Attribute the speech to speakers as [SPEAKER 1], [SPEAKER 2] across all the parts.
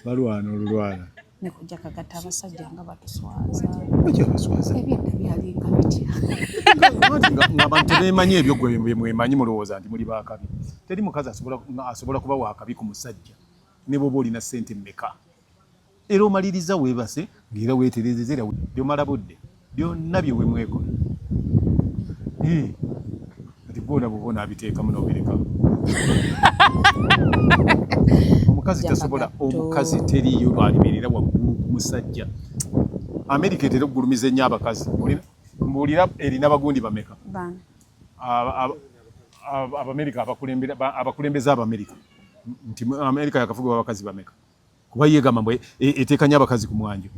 [SPEAKER 1] Balwana olulwana.
[SPEAKER 2] Ne kujja kagatta abasajja nga batuswaza.
[SPEAKER 1] Lwaki abaswaza?
[SPEAKER 2] Ebyedda byalinga bitya?
[SPEAKER 1] Ng'abantu tebeemanyi ebyo gwe bye mwemanyi mulowooza nti muli baakabi. Teri mukazi asobola asobola kuba waakabi ku musajja ne bw'oba olina ssente mmeka. Era omaliriza weebase ng'era weetereezeza era byomala budde byonna bye wemwekola. Kati gwe olaba oba onaabiteekamu n'obireka. Omukazi tasobola, omukazi teriiyo lwalibeerera waggulu ku musajja. Amerika etera okugulumiza ennyo abakazi. Mbuulira erina bagundi bameka? Abamerika abakulembeze Abamerika nti Amerika yakafugibwa abakazi bameka? Kuba ye egamba mbu e, eteeka nnyo abakazi ku mwanjo.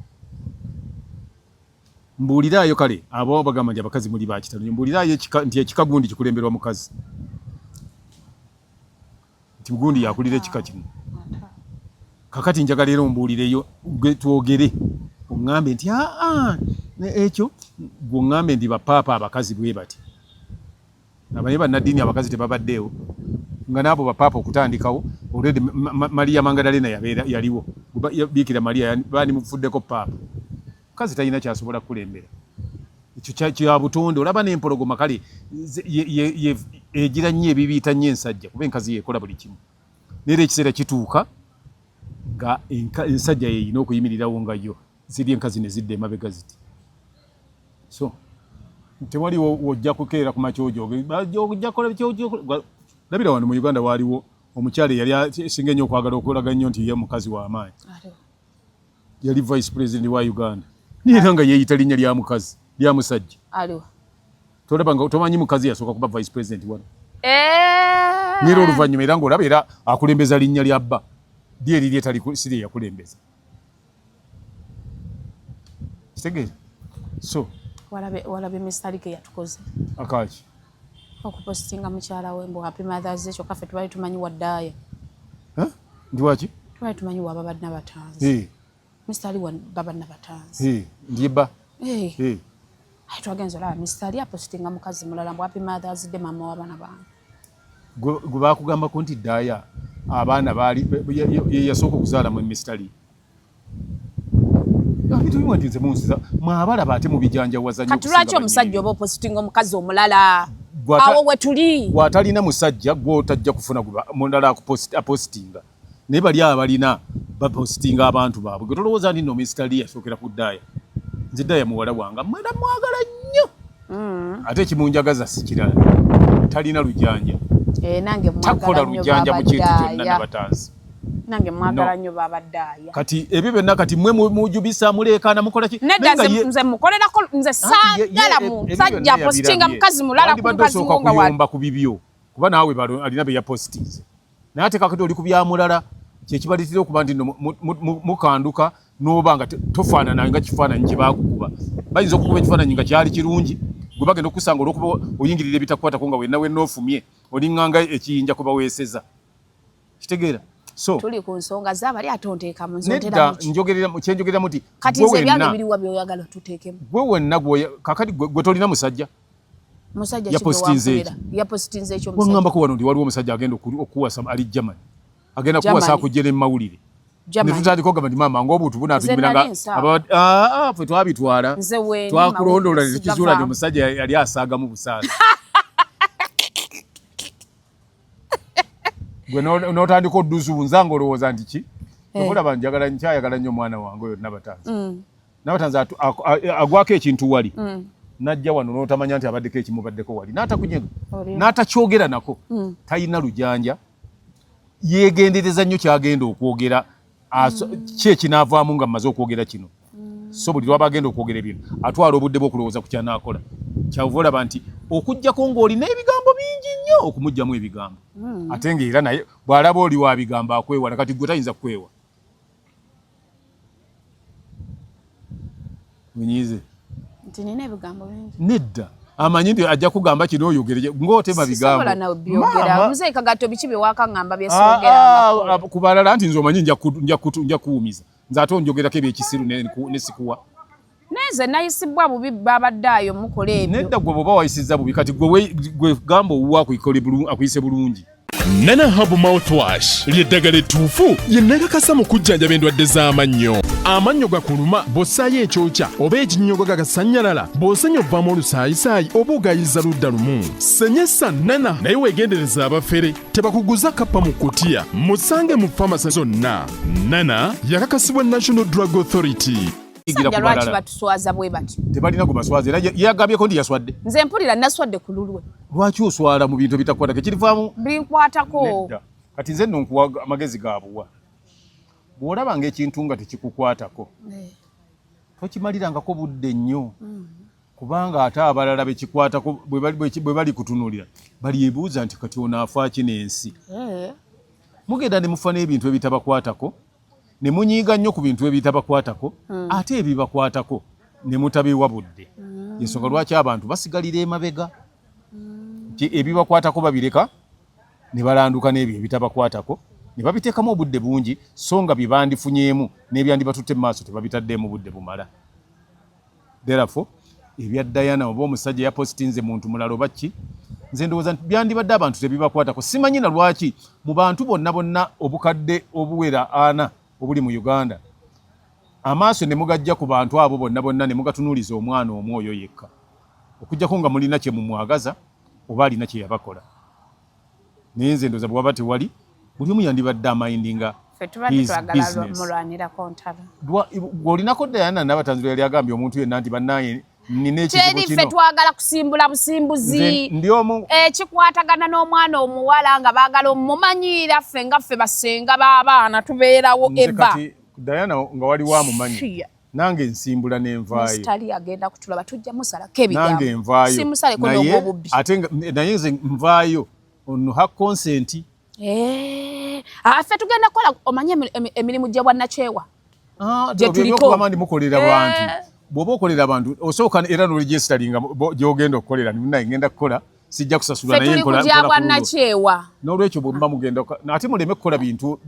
[SPEAKER 1] Mbuuliraayo kale abo bagamba nti abakazi muli ba kitalo nnyo, mbuuliraayo ekika nti ekika gundi kikulemberwa mukazi, nti gundi yakulira ekika kino. Kakati njagala era ombuulireyo twogere oŋŋambe nti aa ekyo gwe oŋŋambe nti bapaapa abakazi bwe bati. Abaye bannaddiini abakazi tebabaddeewo nga n'abo bapaapa okutandikawo already Maria Mangadalena yabeera yaliwo Biikira Maria bandimufuddeko paapa. Mukazi talina kyasobola kukulembera ekyo kya butonde. Olaba n'empologoma kale egira nnyo ebibiita nnyo ensajja kuba enkazi yekola buli kimu neera ekiseera kituuka nga ensajja yeyina okuyimirirawo nga yo ziri enkazi ne zidda emabega ziti. So tewali wojja kukeera ku makya ojja kola labira wano mu Uganda waaliwo omukyala eyali asinga ennyo okwagala okulaga ennyo nti ye mukazi wa maanyi yali vice president wa Uganda naye era nga yeeyita linnya lya mukazi lya musajja tolaba nga tomanyi mukazi yasooka kuba vice president wano
[SPEAKER 2] eh.
[SPEAKER 1] naye era oluvannyuma era ng'olaba era akulembeza linnya lya bba lye erirye tali si lye yakulembeza kitegeera so
[SPEAKER 2] walabe Mr. Like yatukoze
[SPEAKER 1] akaki
[SPEAKER 2] okupositinga mukyala we mbu happy mothers day kyokka ffe tubali tumanyi waddaaya
[SPEAKER 1] ndi waki
[SPEAKER 2] tubali tumanyi waba banna batanzi hey. Mr. Ali baba nabatanzi
[SPEAKER 1] hey. ndi ba
[SPEAKER 2] hey. hey. Ayi twagenze olaba Mr. Ali apositinga mukazi mulala mbu happy mothers day mama w'abaana bange
[SPEAKER 1] gwe bakugambako nti ddaaya abaana baali ye yasooka okuzaala mu Mr. Lee ebintu bimu nti nze munsiza mwabalaba ate mubijanjawaza
[SPEAKER 2] nnyo. Kati lwaki omusajja oba opositinga omukazi omulala? Awo wetuli.
[SPEAKER 1] Gwatalina musajja gwotajja kufuna mulala apositinga naye bali abalina bapositinga abantu baabwe gwe tolowooza nti no Mr. Lee yasookera ku Daya. Nze Daya muwala wange mwena mwagala nnyo. Ate ekimunjagaza si kirala talina lujanja.
[SPEAKER 2] Eh, nange
[SPEAKER 1] takola lujanja mu kintu kyonna nabatanzi.
[SPEAKER 2] Nange mwagala nnyo baba Daya.
[SPEAKER 1] Kati ebyo byonna kati mwe mujubisa muleekaana mukola ki?
[SPEAKER 2] Nedda nze mukolerako nze saagala musajja positinga mukazi mulala ku mukazi wo
[SPEAKER 1] nga kuyomba ku bibyo kuba naawe balo alina be yapositinze. Naye ate kakati oli ku bya mulala kyekibaleetera okuba nti mukanduka n'oba nga tofaanana nga kifaananyi kye baakukuba. Bayinza okukuba ekifaananyi nga kyali kirungi gwe bagenda okukusanga olw'okuba oyingirira ebitakukwatako nga wenna wenna ofumye olinganga ekiyinja kwe baweeseza. Kitegeera? So
[SPEAKER 2] tuli ku nsonga z'abali ate onteekamu
[SPEAKER 1] nze ontera muki? Njogerera kye njogerera muti
[SPEAKER 2] kati nze ebyange biriwa by'oyagala tuteekemu?
[SPEAKER 1] Gwe wenna kakati gwe tolina musajja
[SPEAKER 2] musajja
[SPEAKER 1] yapositinze eki
[SPEAKER 2] yapositinze ekyo omusajja
[SPEAKER 1] wangambako wano nti waliwo omusajja agenda okuwasa ali Germany agenda kuwasa akujje ne mawulire ne tutandika okugamba nti maama ng'obuntu bunaatunyumira nga ah, ah, ffe twabitwala twakulondoola ne tukizuula nti omusajja yali asaagamu busaazi gwe n'otandika oduzunza ng'olowooza nti ki eh. olaba njagala nkyayagala nnyo omwana wange oyo Nabatanzi mm. Nabatanzi agwako ekintu wali mm. najja wano n'otamanya nti abaddeko ekimubaddeko wali n'atakunyega n'atakyogera nako mm. talina lujanja yeegendereza nnyo kyagenda okwogera ki ekinaavaamu nga mmaze okwogera kino so buli lwaba agenda okwogera ebintu atwala obudde bw'okulowooza ku kyanaakola kyava olaba nti okuggyako ng'olina ebigambo bingi nnyo okumuggyamu ebigambo mm. ate ng'era naye bw'alaba oli wa bigambo akwewala kati gwe tayinza kukwewa onyiize
[SPEAKER 2] nti nina ebigambo bingi
[SPEAKER 1] nedda amanyi nti ajja kugamba kino oyogere ng'otema bigambo
[SPEAKER 2] sisobola na byogera muzeeyi Kagato biki bye wakaŋŋamba bye soogera
[SPEAKER 1] ah, ah, ku balala nti nze omanyi nja kuwumiza nze ate onjogerako ebyekisiru ne sikuwa
[SPEAKER 2] naye nze nayisibwa bubi babadde ayo mukola ebyo
[SPEAKER 1] nedda gwe bwoba wayisizza bubi kati gwe gamba owuwo akuyise bulungi.
[SPEAKER 3] Nana Herbal Mouthwash ly'eddagala ettuufu lye nakakasa mu kujjanjaba endwadde z'amannyo. Amannyo gakuluma bw'ossaayo ekyokya oba ekinnyogo gagasannyalala, bw'osenya ovaamu olusaayisaayi oba ogayiza ludda lumu. Senyesa Nana naye weegendereze abafere tebakuguza kappa mu kutiya. Musange mu famasi zonna. Nana yakakasibwa National Drug Authority.
[SPEAKER 2] Sajja lwaki batuswaza bwe batyo?
[SPEAKER 1] Tebalina gwe baswaza era yagabyeko nti yaswadde.
[SPEAKER 2] Nze mpulira naswadde ku lulwe.
[SPEAKER 1] Lwaki oswala mu bintu ebitakukwatako? Ekirivaamu
[SPEAKER 2] binkwatako.
[SPEAKER 1] Kati nze nno nkuwa amagezi ga buwa. Bw'olabanga ekintu nga tekikukwatako eh. tokimalirangako budde nnyo kubanga ate abalala bekikwatako bwe bali kutunuulira balyebuuza nti kati ono afa ki n'ensi. Eh. Mugenda ne mufa n'ebintu ebitabakwatako ne munyiiga nnyo ku bintu ebitabakwatako ate ebibakwatako ne mutabiwa budde. Ensonga lwaki abantu basigalira emabega nti ebibakwatako babireka ne balanduka n'ebyo ebitabakwatako ne babiteekamu obudde bungi, so nga bye bandifunyeemu n'ebyandibatutte mu maaso tebabitaddeemu budde bumala. Therefore ebya Diana oba omusajja yapositinze muntu mulala oba ki, nze ndowooza nti byandibadde abantu tebibakwatako. Simanyi na lwaki mu bantu bonna bonna obukadde obuwera ana obuli mu Uganda amaaso ne mugajja ku bantu abo bonna bonna ne mugatunuuliza omwana omu oyo yekka, okuggyako nga mulina kye mumwagaza oba alina kye yabakola. Naye nze ndowooza bwe waba tewali, buli omu yandibadde amindinga
[SPEAKER 2] Ffe tubadde
[SPEAKER 1] his
[SPEAKER 2] twagala
[SPEAKER 1] business.
[SPEAKER 2] Mulwanirako ntalo.
[SPEAKER 1] Gwe olinako Diana Nabatanzi lwe yali agambye omuntu yenna nti bannange nina ekizibu
[SPEAKER 2] Teri, ffe
[SPEAKER 1] kino.
[SPEAKER 2] Twagala kusimbula busimbuzi.
[SPEAKER 1] Nze ndi omu
[SPEAKER 2] Ekikwatagana n'omwana omuwala nga baagala omumanyiira, ffe nga ffe basenga b'abaana tubeerawo.
[SPEAKER 1] Nze
[SPEAKER 2] Eva
[SPEAKER 1] kati Diana nga waliwo amumanyi,
[SPEAKER 2] Shia.
[SPEAKER 1] Nange nsimbula nenvaayo.
[SPEAKER 2] Mustali agenda kutulaba, tujja musalako ebigambo.
[SPEAKER 1] Nange nvaayo.
[SPEAKER 2] Simusaleko
[SPEAKER 1] Naye
[SPEAKER 2] n'ogwobubbi.
[SPEAKER 1] ate naye nze nvaayo on her consent.
[SPEAKER 2] Eh, ah, ffe tugenda kukola, omanye emirimu gye bwannakyewa
[SPEAKER 1] Ah,
[SPEAKER 2] gye
[SPEAKER 1] ebyo
[SPEAKER 2] tuliko.
[SPEAKER 1] Ebyokugamba ndi mukolera bantu, bw'oba okolera abantu osooka era n'oregisteringa gy'ogenda okukolera, naye ngenda kukola sijja kusasulwa,
[SPEAKER 2] Ffe
[SPEAKER 1] naye
[SPEAKER 2] tuli
[SPEAKER 1] nkola
[SPEAKER 2] ku gya
[SPEAKER 1] nkola ku lulwo.
[SPEAKER 2] bwannakyewa.
[SPEAKER 1] N'olwekyo bwe muba mugenda ate muleme kukola bintu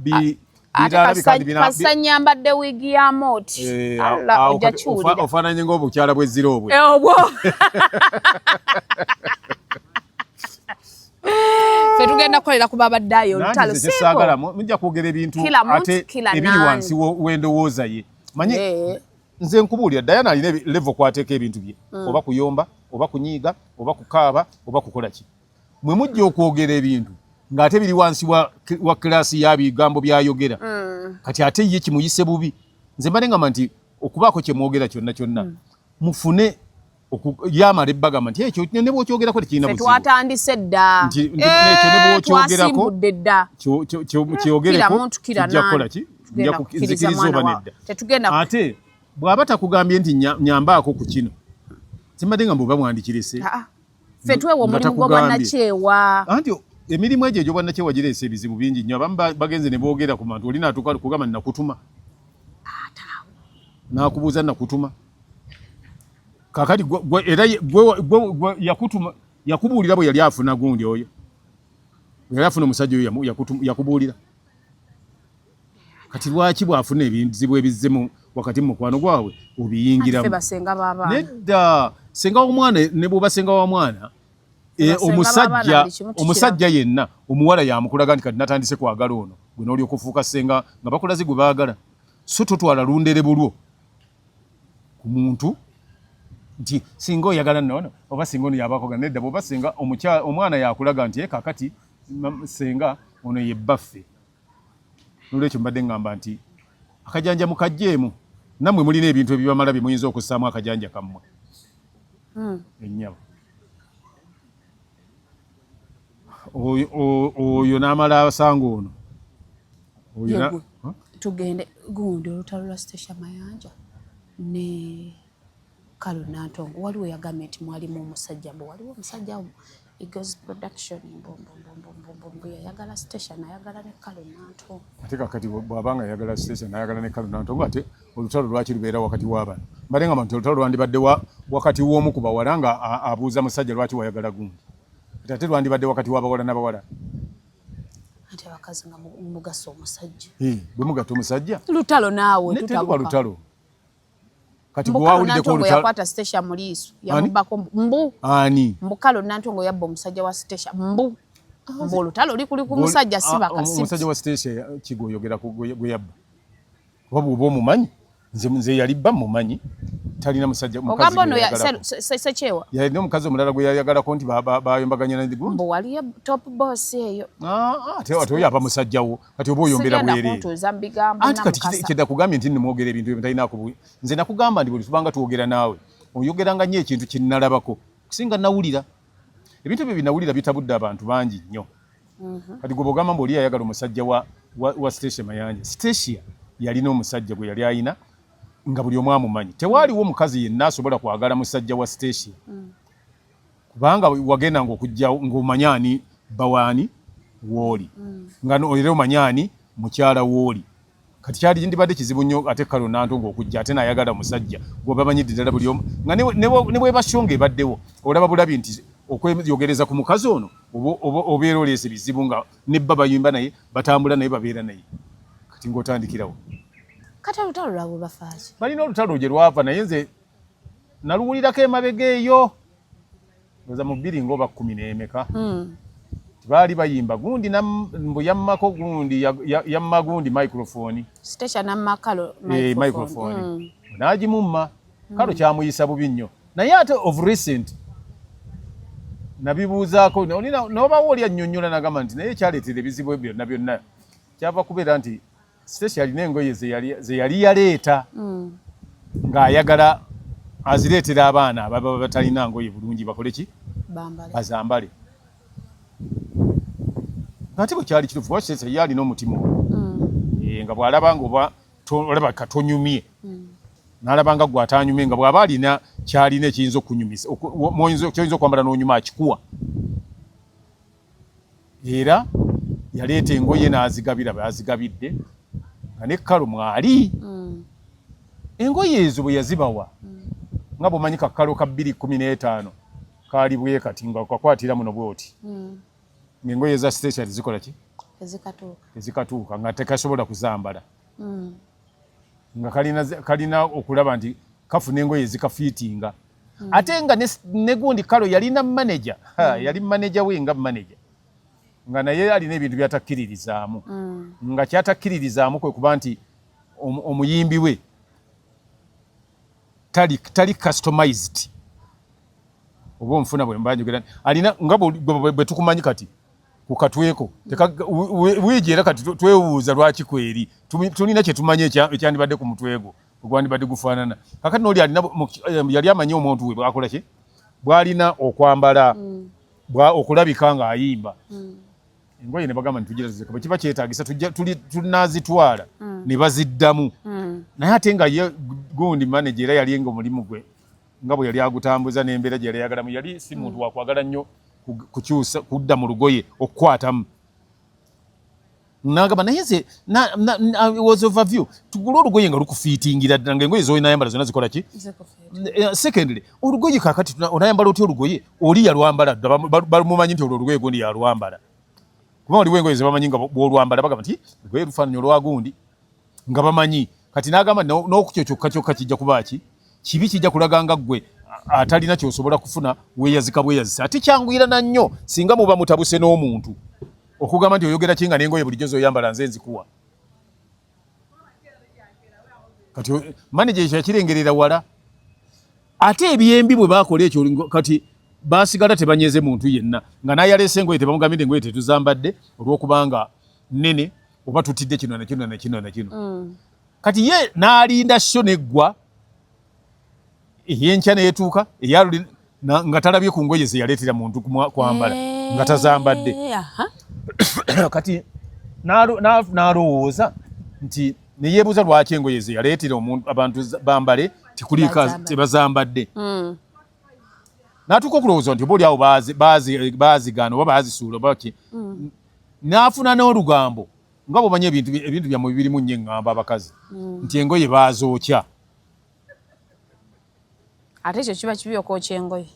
[SPEAKER 2] Ate
[SPEAKER 1] birala bikandi
[SPEAKER 2] kasa nyambadde wiigi ya mooti.
[SPEAKER 1] Eh,
[SPEAKER 2] Allah,
[SPEAKER 1] awo
[SPEAKER 2] ojja
[SPEAKER 1] kati
[SPEAKER 2] kiwulira.
[SPEAKER 1] Ofaananye ng'obukyala bw'ezziro obwe.
[SPEAKER 2] Eh, obwo ffe tugenda kukolera ku babaddayo
[SPEAKER 1] Nanti
[SPEAKER 2] olutalo.
[SPEAKER 1] nze kyesaagala mujja kwogera ebintu
[SPEAKER 2] Kila muntu,
[SPEAKER 1] ate
[SPEAKER 2] kila
[SPEAKER 1] ebiri
[SPEAKER 2] nani.
[SPEAKER 1] wansi w'endowooza ye manye.
[SPEAKER 2] Eh.
[SPEAKER 1] Nze nkubuulira, Diana alina level kwateeka ebintu bye, oba kuyomba oba kunyiiga oba kukaaba oba kukola ki. Mwe mujja okwogera ebintu ng'ate biri wansi wa class ya bigambo byayogera. Kati ate ye kimuyise bubi. Nze mbadde ngamba nti okubaako kye mwogera kyonna kyonna, mufune yamala ebbagamba nti ekyo ne bw'okyogerako tekirina
[SPEAKER 2] Ffe
[SPEAKER 1] buzibu.
[SPEAKER 2] Twatandise dda.
[SPEAKER 1] Nti nekyo ne bw'okyogerako
[SPEAKER 2] Twasimbudde dda.
[SPEAKER 1] Kyogereko
[SPEAKER 2] Kila muntu, kila
[SPEAKER 1] kijja
[SPEAKER 2] nani.
[SPEAKER 1] kukola ki?
[SPEAKER 2] Tugenda
[SPEAKER 1] Nja
[SPEAKER 2] kukkiriza
[SPEAKER 1] nzikiriza
[SPEAKER 2] mwana
[SPEAKER 1] oba nedda.
[SPEAKER 2] Tetugenda
[SPEAKER 1] Ate bw'aba takugambye nti nyambaako ku kino, simbadde nga mbuba mwandikirese.
[SPEAKER 2] Ah, ah. Ffe twewa
[SPEAKER 1] Nga
[SPEAKER 2] omulimu
[SPEAKER 1] takugambye.
[SPEAKER 2] gw'obwannakyewa.
[SPEAKER 1] Anti emirimu egyo egy'obwannakyewa gireese ebizibu bingi nnyo. Abamu bagenze ne boogera ku bantu, oli naatuuka kugamba nti nakutuma, n'akubuuza nakutuma. Kaakati era gwe yakutuma, yakubuulira bwe yali afuna gundi oyo, bwe yali afuna omusajja oyo yakubuulira. Kati lwaki bw'afuna ebizibu ebizzemu wakati mu mukwano gwabwe
[SPEAKER 2] Ffe
[SPEAKER 1] obiyingiramu?
[SPEAKER 2] Basenga b'abaana.
[SPEAKER 1] Nedda, senga w'omwana ne bw'oba senga wa mwana
[SPEAKER 2] Basenga
[SPEAKER 1] omusajja
[SPEAKER 2] b'abaana buli kimu tukiraba.
[SPEAKER 1] Omusajja yenna omuwala yamukulaga nti kati natandise kwagala ono, gwe n'olyoka ofuuka senga nga bakulaze gwe baagala. So totwala lundere bulwo ku muntu nti singa oyagala nno oba singa ono yabakoga. Nedda, bw'oba senga omwana yakulaga nti kakati senga ono ye bbaffe. Nolwekyo mbadde ŋŋamba nti akajanja mukajjeemu, nammwe mulina ebintu ebibamala bye muyinza okussaamu akajanja kammwe. Ennyabo oyo n'amala asanga ono oyo
[SPEAKER 2] Yegwe. Tugende gundi olutalo lwa Stecia Mayanja ne Kalo Nantongo. Waliwo yagambye nti mwalimu omusajja, mbu waliwo omusajja Eagles Production, mbu yayagala Stecia nayagala ne Kalo Nantongo.
[SPEAKER 1] Ate kakati bw'abanga yayagala Stecia nayagala ne Kalo Nantongo, ate olutalo lwaki lubeera wakati w'abano? Mbadde ngamba nti olutalo lwandibadde wakati w'omu ku bawala nga abuuza musajja lwaki wayagala gundi. Kati ate lwandibadde wakati w'abawala n'abawala.
[SPEAKER 2] Anti abakazi nga mugasa omusajja.
[SPEAKER 1] Bwe mugatta omusajja
[SPEAKER 2] lutalo naawe.
[SPEAKER 1] Ne teruba lutalo. Kati
[SPEAKER 2] Mbu
[SPEAKER 1] gwe
[SPEAKER 2] Kalo
[SPEAKER 1] wawuliddeko
[SPEAKER 2] Nantongo
[SPEAKER 1] olutalo
[SPEAKER 2] yakwata Stecia mu liiso, yamubbako mbu
[SPEAKER 1] Ani?
[SPEAKER 2] Mbu Kalo Nantongo yabba omusajja wa Stecia mbu. Mbu olutalo likuli ku musajja si bakasi.
[SPEAKER 1] Omusajja wa Stecia kigoyogera ku gwe yabba. Oba bw'oba omumanyi, nze yali bba mumanyi, talina musajja
[SPEAKER 2] mukazi. Ogamba ono Sekyewa?
[SPEAKER 1] Yalina omukazi omulala gwe yayagalako nti bayombaganya na gundi.
[SPEAKER 2] Mbu waliyo top boss eyo.
[SPEAKER 1] Ate oyo aba musajja wo, kati oba oyombera bwereere.
[SPEAKER 2] Sigenda kuntuuza mu bigambo
[SPEAKER 1] Anti kati kye nakugambye nti nimwogera ebintu ebyo talinaako. Nze nakugamba nti buli tubanga twogera naawe, oyogeranga nnyo ekintu kye nnalabako kusinga nawulira. Ebintu ebyo binawulira bitabudde abantu bangi nnyo. Kati gwe bw'ogamba mbu oli yayagala omusajja wa Stecia Mayanja. Stecia yalina omusajja gwe yali ayina nga buli omu amumanyi. Tewaaliwo mukazi yenna asobola kwagala musajja wa Stecia. Kubanga wagendanga okujja ng'omanyi ani bba waani w'oli. Nga era omanyi ani mukyala w'oli. Kati kyali ndibadde kizibu nnyo ate Carol Nantongo okujja ate n'ayagala omusajja gwe bamanyidde ddala buli omu nga ne bweba show ng'ebaddewo olaba bulabi nti okweyogereza ku mukazi ono obeera oleese bizibu nga ne bba bayimba naye batambula naye babeera naye kati ng'otandikirawo.
[SPEAKER 2] Kati olutalo lwabwe bafaaki?
[SPEAKER 1] Balina olutalo gye lwava naye nze naluwulirako emabega eyo ndoza mu bbiri ng'oba kkumi n'emeka baali bayimba gundi mbu yammako gundi yamma gundi microphone
[SPEAKER 2] Stecia namma Carol
[SPEAKER 1] microphone n'agimumma Carol kyamuyisa bubi nnyo naye ate of recent nabibuuzaako n'obawo oli annyonnyola n'agamba nti naye ekyaleetera ebizibu byonna byonna kyava kubeera nti Stecia alina engoye ze yali yaleeta ng'ayagala azireetera abaana ababa batalina ngoye bulungi bakole ki bazambale ng'ate bwe kyali kituufu kuba Stecia ye alina omutima ogwo nga bw'alaba nga oba olaba katonyumye n'alaba nga gwe atanyumye nga bw'aba alina ky'alina ekiyinza okunyumisa ky'oyinza okwambala n'onyuma akikuwa. Era yaleeta engoye n'azigabira baazigabidde nga ne Carol mwali. Engoye ezo bwe yazibawa nga bw'omanyi ka Carol ka 2015 kaali bwe kati nga okakwatira muno bw'oti ng'engoye za Stecia tezikola ki? Tezikatuuka nga tekasobola kuzambala. Nga kalina okulaba nti kafuna engoye ezikafiitinga. Ate nga ne gundi Carol yalina manager, yali manager we nga manager nga naye alina ebintu by'atakkiririzaamu. Nga ky'atakkiririzaamu kwe kuba nti omuyimbi we tali customized. Oba onfuna bwe mba njogera alina nga bwe tukumanyi kati ku katweko wiigi era kati twewuuza lwaki kweri tulina kye tumanyi ekyandibadde ku mutwe gwo ogwandibadde gufaanana. Kakati n'oli alina yali amanyi omuntu we bw'akola ki bw'alina okwambala okulabika ng'ayimba. Engoye ne bagamba nti tugira tuzireka bwe kiba kyetaagisa tunaazitwala ne baziddamu. Naye ate nga ye gundi manager era yali nga omulimu gwe nga bwe yali agutambuza n'embeera gye yali ayagalamu yali si muntu wa kwagala nnyo kukyusa kudda mu lugoye okukwatamu. N'agamba naye nze was overview tugule olugoye nga lukufiitingira ddala ng'engoye z'olinayambala zonna zikola ki? Secondly olugoye kaakati onayambala otya olugoye oli yalwambala dda bamumanyi nti olwo olugoye gundi yalwambala kuba waliwo engoye ze bamanyi nga bw'olwambala bagamba nti olugoye lufaananyi olwa gundi nga bamanyi. Kati n'agamba n'okukyo kyokka kyokka kijja kuba ki kibi kijja kulaga nga ggwe atalina ky'osobola kufuna weeyazika bweyazisa. Ate kyanguyirana nnyo singa muba mutabuse n'omuntu okugamba nti oyogera ki nga n'engoye bulijjo z'oyambala nze nzikuwa. Kati manager ekyo yakirengerera wala. Ate ebyembi bwe baakola ekyo kati baasigala tebanyeze muntu yenna nga n'ayaleese engoye tebamugambye nti engoye tetuzambadde olw'okubanga nnene oba tutidde kino na kino na kino na kino. Kati ye n'alinda sho n'eggwa ey'enkya n'etuuka eyaluli nga talabye ku ngoye ze yaleetera muntu kwambala nga tazambadde. Kati n'alowooza nti ne yeebuuza lwaki engoye ze yaleetera abantu bambale tikuliiko tebazambadde. N'atuuka okulowooza nti oba oli awo baazigaana oba baazisuula oba ki. N'afuna n'olugambo nga bw'omanyi ebintu byammwe birimu nnyo eŋŋambo abakazi nti engoye baazookya.
[SPEAKER 2] Ate ekyo kiba kibi okwokya engoye.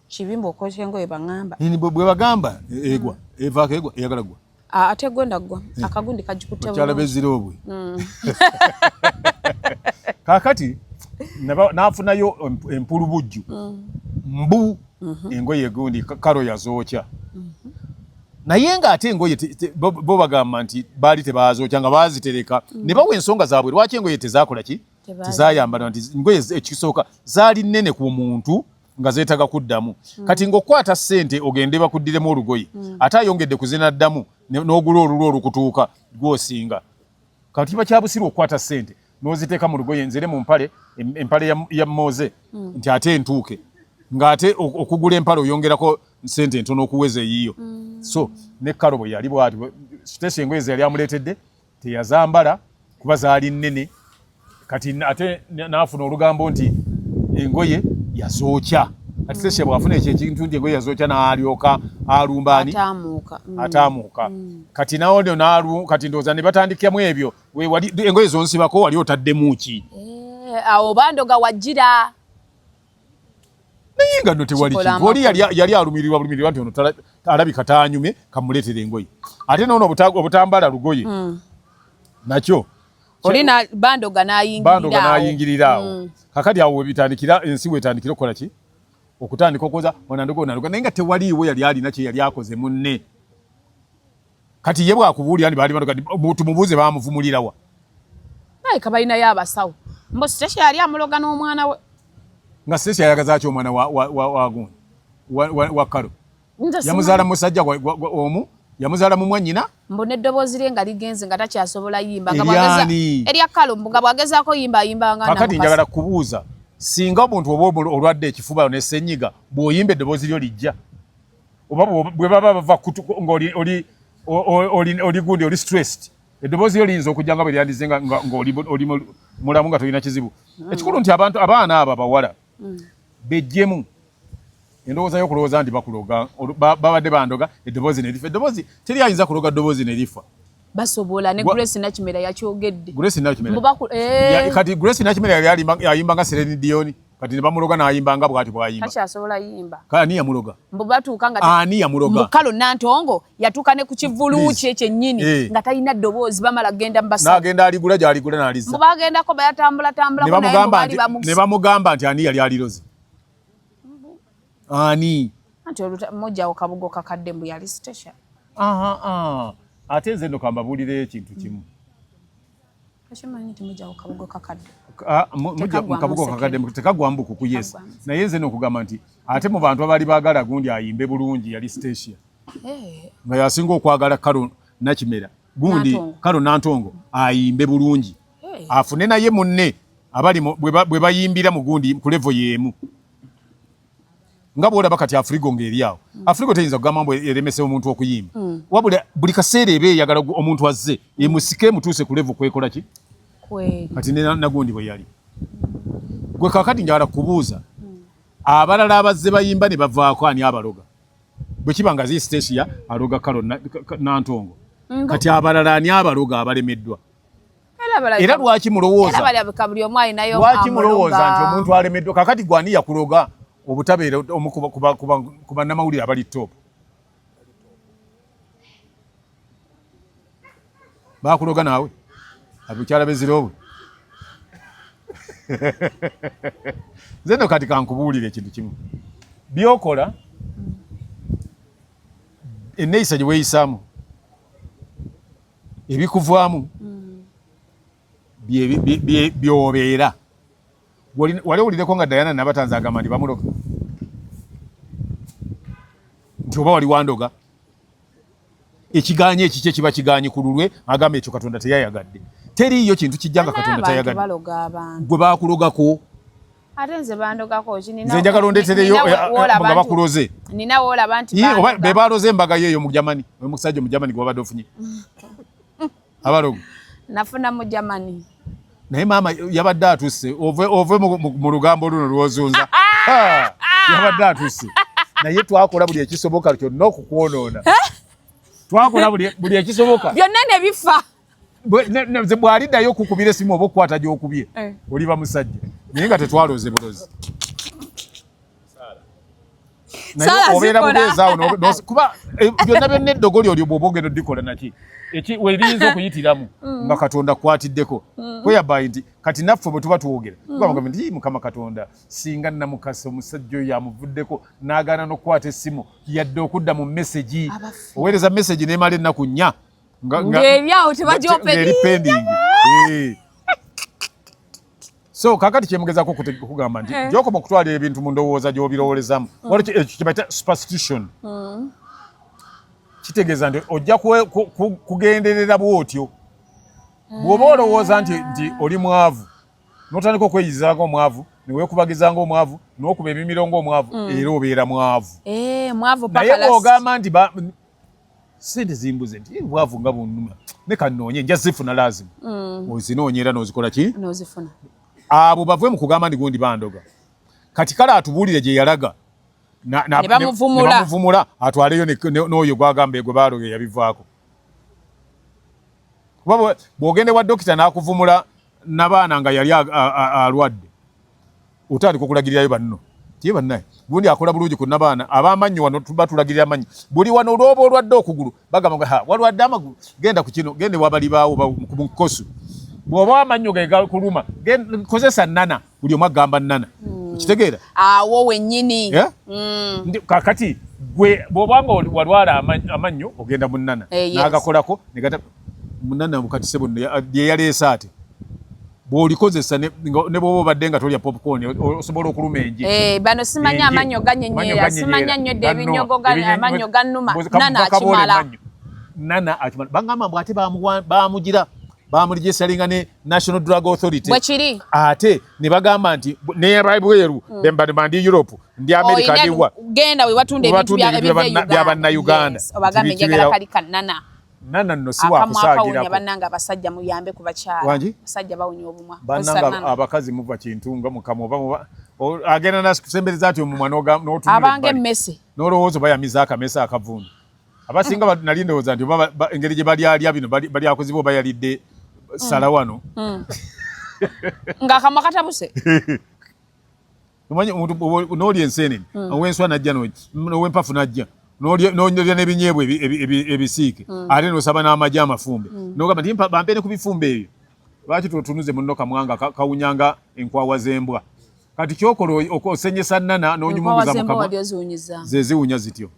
[SPEAKER 2] Kibi mbu okwokya engoye baŋŋamba.
[SPEAKER 1] Bwe bagamba egwa evaako egwa eyagala gwa.
[SPEAKER 2] Ate gwenda gwa akagundi kagikutte bulungi.
[SPEAKER 1] Bakyala b'eziroobwe. Kaakati n'afunayo empulubujju mbu engoye gundi Carol yazookya. Naye ng'ate engoye bo bagamba nti baali tebazookya nga baazitereka ne bawa ensonga zaabwe lwaki engoye tezakola ki, tezayambala, nti engoye ekisooka zaali nnene ku muntu nga zeetaga kuddamu. Kati ng'okukwata ssente ogende bakuddiremu olugoye, ate ayongedde kuzinaddamu n'ogula olulwo olukutuuka gw'osinga. Kati kiba kya busiru okukwata ssente n'oziteeka mu lugoye nzere mu mpale, empale ya Moze nti ate entuuke, ng'ate okugula empale oyongerako ssente ntono okuweza eyiyo. So ne Karo bwe yali bwati, Stecia engoye ze yali amuleetedde teyazambala kuba zaali nnene. Kati ate n'afuna olugambo nti engoye yazookya. Kati Stecia bw'afuna ekyo ekintu nti engoye yazookya, n'alyoka alumba ani?
[SPEAKER 2] Ataamuuka.
[SPEAKER 1] Ataamuuka. Kati nawo nno kati ndowooza ne batandikiramu ebyo. Wali engoye zonsibako wali otaddemu ki?
[SPEAKER 2] Eh, awo bandoga wajjira.
[SPEAKER 1] Naye nga nno tewali
[SPEAKER 2] Kikola
[SPEAKER 1] kintu. Oli
[SPEAKER 2] amakulu.
[SPEAKER 1] yali alumirirwa bulumirirwa nti ono alabika taanyumye, kamuleetere engoye. Ate noono obutambala lugoye nakyo
[SPEAKER 2] oli na bandoga n'ayingirira
[SPEAKER 1] bandoga
[SPEAKER 2] awo.
[SPEAKER 1] N'ayingirira awo. Kakati awo webitandikira, ensi wetandikira okukola ki, okutandika okwoza onandoga onandoga, naye nga tewaliiwo yali alina kye yali akoze munne. Kati ye bwakubuulira nti baali bandoga, tumubuuze bamuvumulirawa?
[SPEAKER 2] Naye kabalinayo abasawo, mbu Stecia yali amuloga n'omwana we.
[SPEAKER 1] Nga Stecia ayagaza ki omwana wa gundi wa Karo?
[SPEAKER 2] Nze
[SPEAKER 1] Yamuzaala musajja omu, yamuzaala mu mwannyina.
[SPEAKER 2] Mbu n'eddoboozi lye nga ligenze, nga takyasobola yimba, nga
[SPEAKER 1] Eryani?
[SPEAKER 2] Erya Kalo. Mbu nga bw'agezaako yimba, ayimba nga
[SPEAKER 1] Kakati
[SPEAKER 2] namukasa.
[SPEAKER 1] Njagala kubuuza, singa omuntu oba olwadde ekifuba ne ssenyiga, bw'oyimba eddoboozi lyo lijja? Oba bwe baba bava ng'oli oli gundi, oli stressed, eddoboozi lyo liyinza okujja nga bwe lyandize ng'oli mulamu nga tolina kizibu? Ekikulu nti abantu, abaana abo abawala bejjemu endowooza y'okulowooza nti bakuloga, babadde bandoga eddoboozi ne lifa. Eddoboozi teri ayinza kuloga ddoboozi ne lifa.
[SPEAKER 2] Basobola ne Grace Nakimera yakyogedde.
[SPEAKER 1] Grace Nakimera.
[SPEAKER 2] Mbu
[SPEAKER 1] Kati Grace Nakimera yali ayimba nga Celine Dion, kati ne bamuloga n'ayimba nga bw'ati bw'ayimba.
[SPEAKER 2] Takyasobola yimba.
[SPEAKER 1] Kale ani yamuloga?
[SPEAKER 2] Mbu batuuka nga
[SPEAKER 1] Ani yamuloga?
[SPEAKER 2] Mbu Kalo Nantongo yatuuka ne ku kivulu
[SPEAKER 1] Please.
[SPEAKER 2] kye kyennyini nga talina ddoboozi, bamala kugenda mu basawo.
[SPEAKER 1] N'agenda aligula gy'aligula n'alizza.
[SPEAKER 2] Mbu bagendako bayatambula tambulako,
[SPEAKER 1] Ne
[SPEAKER 2] naye mbu
[SPEAKER 1] bamugamba
[SPEAKER 2] baali
[SPEAKER 1] ne bamugamba nti ani yali aliroze, ani?
[SPEAKER 2] Anti mujjawo kabugo kakadde, mbu yali Stecia.
[SPEAKER 1] Aha, aha. Ate nze nno kambabuulireyo ekintu kimu.
[SPEAKER 2] Okimanyi nti mujjawo kabugo kakadde?
[SPEAKER 1] Ah, mujja
[SPEAKER 2] Tekaggwamu
[SPEAKER 1] mu kabugo
[SPEAKER 2] nsekere.
[SPEAKER 1] kakadde tekaggwamu bukuku, yes.
[SPEAKER 2] Tekaggwamu.
[SPEAKER 1] Naye nze nokugamba nti ate mu bantu abaali baagala gundi ayimbe bulungi yali Stecia, nga yasinga okwagala Karo Nakimera gundi
[SPEAKER 2] Nantongo.
[SPEAKER 1] Karo Nantongo ayimbe bulungi, afune naye munne abali bwe bayimbira mu gundi ku level y'emu, nga bwolaba kati Afrigo ng'eri awo. Afrigo teyinza kugamba mbu eremesa omuntu okuyimba, wabula buli kaseera eba eyagala omuntu azze emusike emutuuse ku level kwekola ki.
[SPEAKER 2] Kweri.
[SPEAKER 1] Kati ne nagundi bwe yali gwe. Kakati njagala kubuuza abalala abazze bayimba ne bavaako, ani abaloga? Bwe kiba nga zi Stecia aloga Karo Nantongo, kati abalala ani abaloga abalemeddwa? Era lwaki mulowooza
[SPEAKER 2] Era balabika buli omu alinayo
[SPEAKER 1] lwaki
[SPEAKER 2] amuloga.
[SPEAKER 1] Mulowooza nti omuntu alemeddwa? Kakati gwe ani yakuloga obutabeera omu ku bannamawulire abali top? Bakuloga naawe abukyala beziroobwe. Nze no kati kankubuulire ekintu kimu: byokola, enneeyisa gye weeyisaamu, ebikuvaamu byobeera. Wali owulireko nga Diana Nabatanzi agamba nti bamuloga, nti oba wali wandoga, ekiganye ekikye kiba kiganye ku lulwe, agamba ekyo Katonda teyayagadde? Teriiyo kintu kijja nga Katonda
[SPEAKER 2] Abantu
[SPEAKER 1] tayagadde.
[SPEAKER 2] baloga abantu.
[SPEAKER 1] Gwe bakulogako?
[SPEAKER 2] Ate nze bandogako ki?
[SPEAKER 1] Nze njagala ondeetereyo nga bakuloze.
[SPEAKER 2] Nina woolaba nti
[SPEAKER 1] Ii, oba
[SPEAKER 2] bandoga.
[SPEAKER 1] be baloze embaga ye eyo mu Germany, omusajja mu Germany gwe wabadde ofunye abalogo.
[SPEAKER 2] Nafuna mu Germany.
[SPEAKER 1] Naye maama yabadde atusse, ove mu lugambo luno lwozunza. Ha, yabadde atusse, naye twakola buli ekisoboka kyonna okukwonoona. Twakola buli ekisoboka.
[SPEAKER 2] Byonna ne bifa.
[SPEAKER 1] Nze bw'aliddayo okukubira esimu oba okukwata gy'okubye, oliba musajja, naye nga tetwaloze bulozi. Naye obeera bubeezi awo kuba eh, byonna byonna eddogo lyolyo bw'oba ogenda odikola naki weriyinza okuyitiramu mm. nga Katonda kwatiddeko mm. kweyabayi nti kati naffe bwe tuba twogera mm. nti Mukama Katonda singa Namukasa omusajja oyo amuvuddeko n'agaana n'okukwata essimu yadde okudda mu mesegi oweereza mesegi n'emala ennaku 4
[SPEAKER 2] ng'eryawo tebagyopeeri
[SPEAKER 1] pending eh. So kakati kyemugezako okugamba nti eh. gyokoma okutwala ebintu mu ndowooza gy'obirowolezamu mm. waliwo ekyo kyebayita superstition mm. Kitegeeza nti ojja kugenderera bw'otyo bw'oba olowooza nti nti oli mwavu n'otandika okweyiza ng'omwavu neweekubagiza ng'omwavu n'okuba ebimiro ng'omwavu mm. era obeera mwavu
[SPEAKER 2] eh,
[SPEAKER 1] naye bw'ogamba nti sente zimbuze nti bwavu nga bunnuma ne kannoonye nja zifuna lazimu mm. ozinoonya era n'ozikola ki abo bave mu kugamba nti gundi bandoga kati kale atubuulire gye yalaga
[SPEAKER 2] ne bamuvumula
[SPEAKER 1] atwaleyo n'oyo gwagamba gwe baaloga eyabivaako kuba bw'ogenda wa dokita n'akuvumula nabaana nga yali alwadde otandika okulagirirayo banno tiye bannaye gundi akola bulungi ku nabaana abamannyo wano batulagirira amannyo buli wano olwoba olwadde okugulu bagamba nga ha walwadde amagulu genda ku kino genda ewabalibaawo ku mukosu bw'oba amannyo ge gakuluma kozesa nana buli omu agamba nana mm. okitegeera
[SPEAKER 2] awo wennyini
[SPEAKER 1] yeah? mm. Kakati gwe bw'oba nga walwala amannyo ogenda mu nana
[SPEAKER 2] eh, yes.
[SPEAKER 1] n'agakolako negata munana mukati sebo yeyaleese ate bw'olikozesa ne bw'oba obadde nga tolya popcorn osobola okuluma enje
[SPEAKER 2] eh, bano simanya amannyo ganyenyeera simanya nywedde ebinyogo amannyo gannuma nana akimala
[SPEAKER 1] nana akimala bangamba mbu ate bamugira bamuregistaringa ne National Drug Authority
[SPEAKER 2] bwekiri
[SPEAKER 1] ate ne bagamba nti nebweru mm. ndi Europe ndi America ndi wa
[SPEAKER 2] genda we watunda ebintu
[SPEAKER 1] bya bannayuganda
[SPEAKER 2] obagambe njagala kali kanana
[SPEAKER 1] nana nno si wakusaagirako
[SPEAKER 2] bannange abasajja muyambe ku bakyala
[SPEAKER 1] wangi
[SPEAKER 2] abasajja bawunya obumwa
[SPEAKER 1] bannange abakazi muva kintu nga mukama oba agenda nakusembereza ati omumwa n'otunula
[SPEAKER 2] abange emmese
[SPEAKER 1] n'olowooza bayamiza akamese akavundu abasinga mm. nali ndowooza nti oba engeri gye balyalya bino balyakuziba oba yalidde sala wano
[SPEAKER 2] mm. ng'akamwa katabuse
[SPEAKER 1] omanyi omuntu n'olya enseenene mm. ow'enswa najja n'owempafu najja n'olya n'ebinyeebwa ebisiike mm. ate n'osaba n'amagi amafumbe mm. n'ogamba nti bampe ne ku bifumbe ebyo lwaki totunuze munno kamwanga kawunyanga enkwawa z'embwa kati kyokola osenyesa nana n'onyumunguza
[SPEAKER 2] mukamwa
[SPEAKER 1] ze ziwunya zityo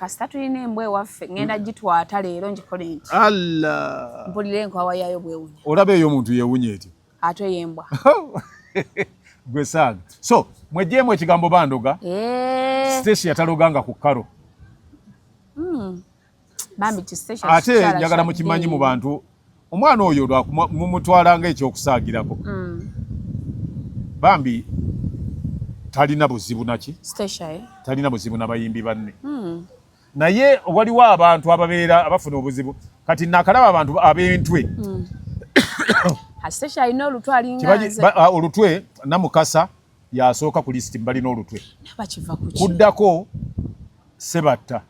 [SPEAKER 2] kasita tulina embwa ewaffe ngenda gitwata leero ngikole nti
[SPEAKER 1] Allah
[SPEAKER 2] mpulira enkwawa yaayo bwewunya
[SPEAKER 1] olaba eyo omuntu yewunya etyo
[SPEAKER 2] ate yembwa
[SPEAKER 1] gwe saaga so mwejjeemu ekigambo bandoga
[SPEAKER 2] eh.
[SPEAKER 1] Stecia yataloganga ku karo
[SPEAKER 2] hmm.
[SPEAKER 1] ate njagala mukimanyi mu bantu omwana oyo mumutwala nga ekyokusaagirako mm. Bambi talina buzibu naki
[SPEAKER 2] eh?
[SPEAKER 1] Talina buzibu nabayimbi banne mm. Naye waliwo abantu ababeera abafuna obuzibu kati nakalaba abantu ab'entwe
[SPEAKER 2] mm.
[SPEAKER 1] Olutwe Namukasa yasooka ku lisiti balina olutwe kuddako Sebatta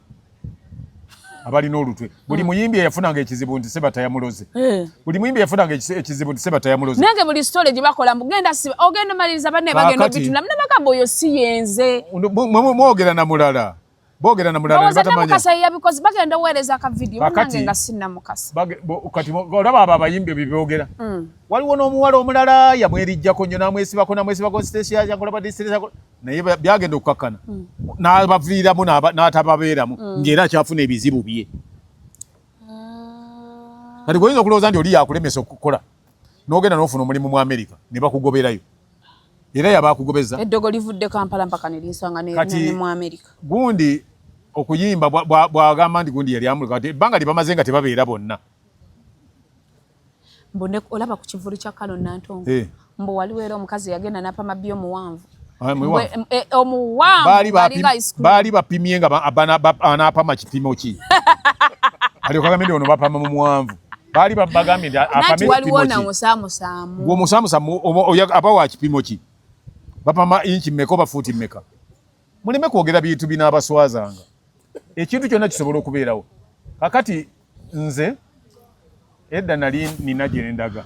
[SPEAKER 1] abalina olutwe buli mm. muyimbi eyafunanga ekizibu nti Sebatta yamuloze
[SPEAKER 2] eh.
[SPEAKER 1] Buli muyimbi eyafunanga ekizibu nti Sebatta yamuloze
[SPEAKER 2] nange buli story gye bakola mugenda ogenda maliriza banne bagenda obitunda nabagamba oyo si yenze
[SPEAKER 1] mwogera na mulala boogera na mulala
[SPEAKER 2] Namukasa yabikoze bagenda oweereza aka video nange nga si Namukasa
[SPEAKER 1] kati olaba abo abayimbi ebyo byogera mm. Waliwo n'omuwala omulala yamwerijjako nnyo n'amwesibako n'amwesibako Stecia yakola badi Stecia naye byagenda okukakkana mm. N'abaviiramu n'atababeeramu mm. Ng'era akyafuna ebizibu bye
[SPEAKER 2] ah.
[SPEAKER 1] Kati gwoyinza okulowooza nti oli yakulemesa okukola n'ogenda n'ofuna omulimu mu Amerika ne bakugoberayo era yabakugobeza
[SPEAKER 2] eddogo livudde Kampala mpaka ne linsanga ne mu Amerika
[SPEAKER 1] gundi okuyimba bwagamba nti gundi yali amuleka kati ebbanga lye bamaze nga tebabeera bonna
[SPEAKER 2] mbu olaba ku kivulu kya Kalo Nantongo
[SPEAKER 1] eh.
[SPEAKER 2] Mbu waliwo era omukazi yagenda n'apama bbi omuwanvu
[SPEAKER 1] ah,
[SPEAKER 2] eh, omuwanvu
[SPEAKER 1] baali bapimye nga anaapama kipimo ki alyoka agambe nti ono bapama mu muwanvu baali bagambye nti apame
[SPEAKER 2] waliwo na musaamusaamu
[SPEAKER 1] gwe omusaamusaamu aba wa kipimo ki bapama inchi mmeka oba fuuti mmeka muleme kwogera bintu binaabaswazanga ekintu kyonna kisobola okubeerawo kakati nze edda nali nina gye ndaga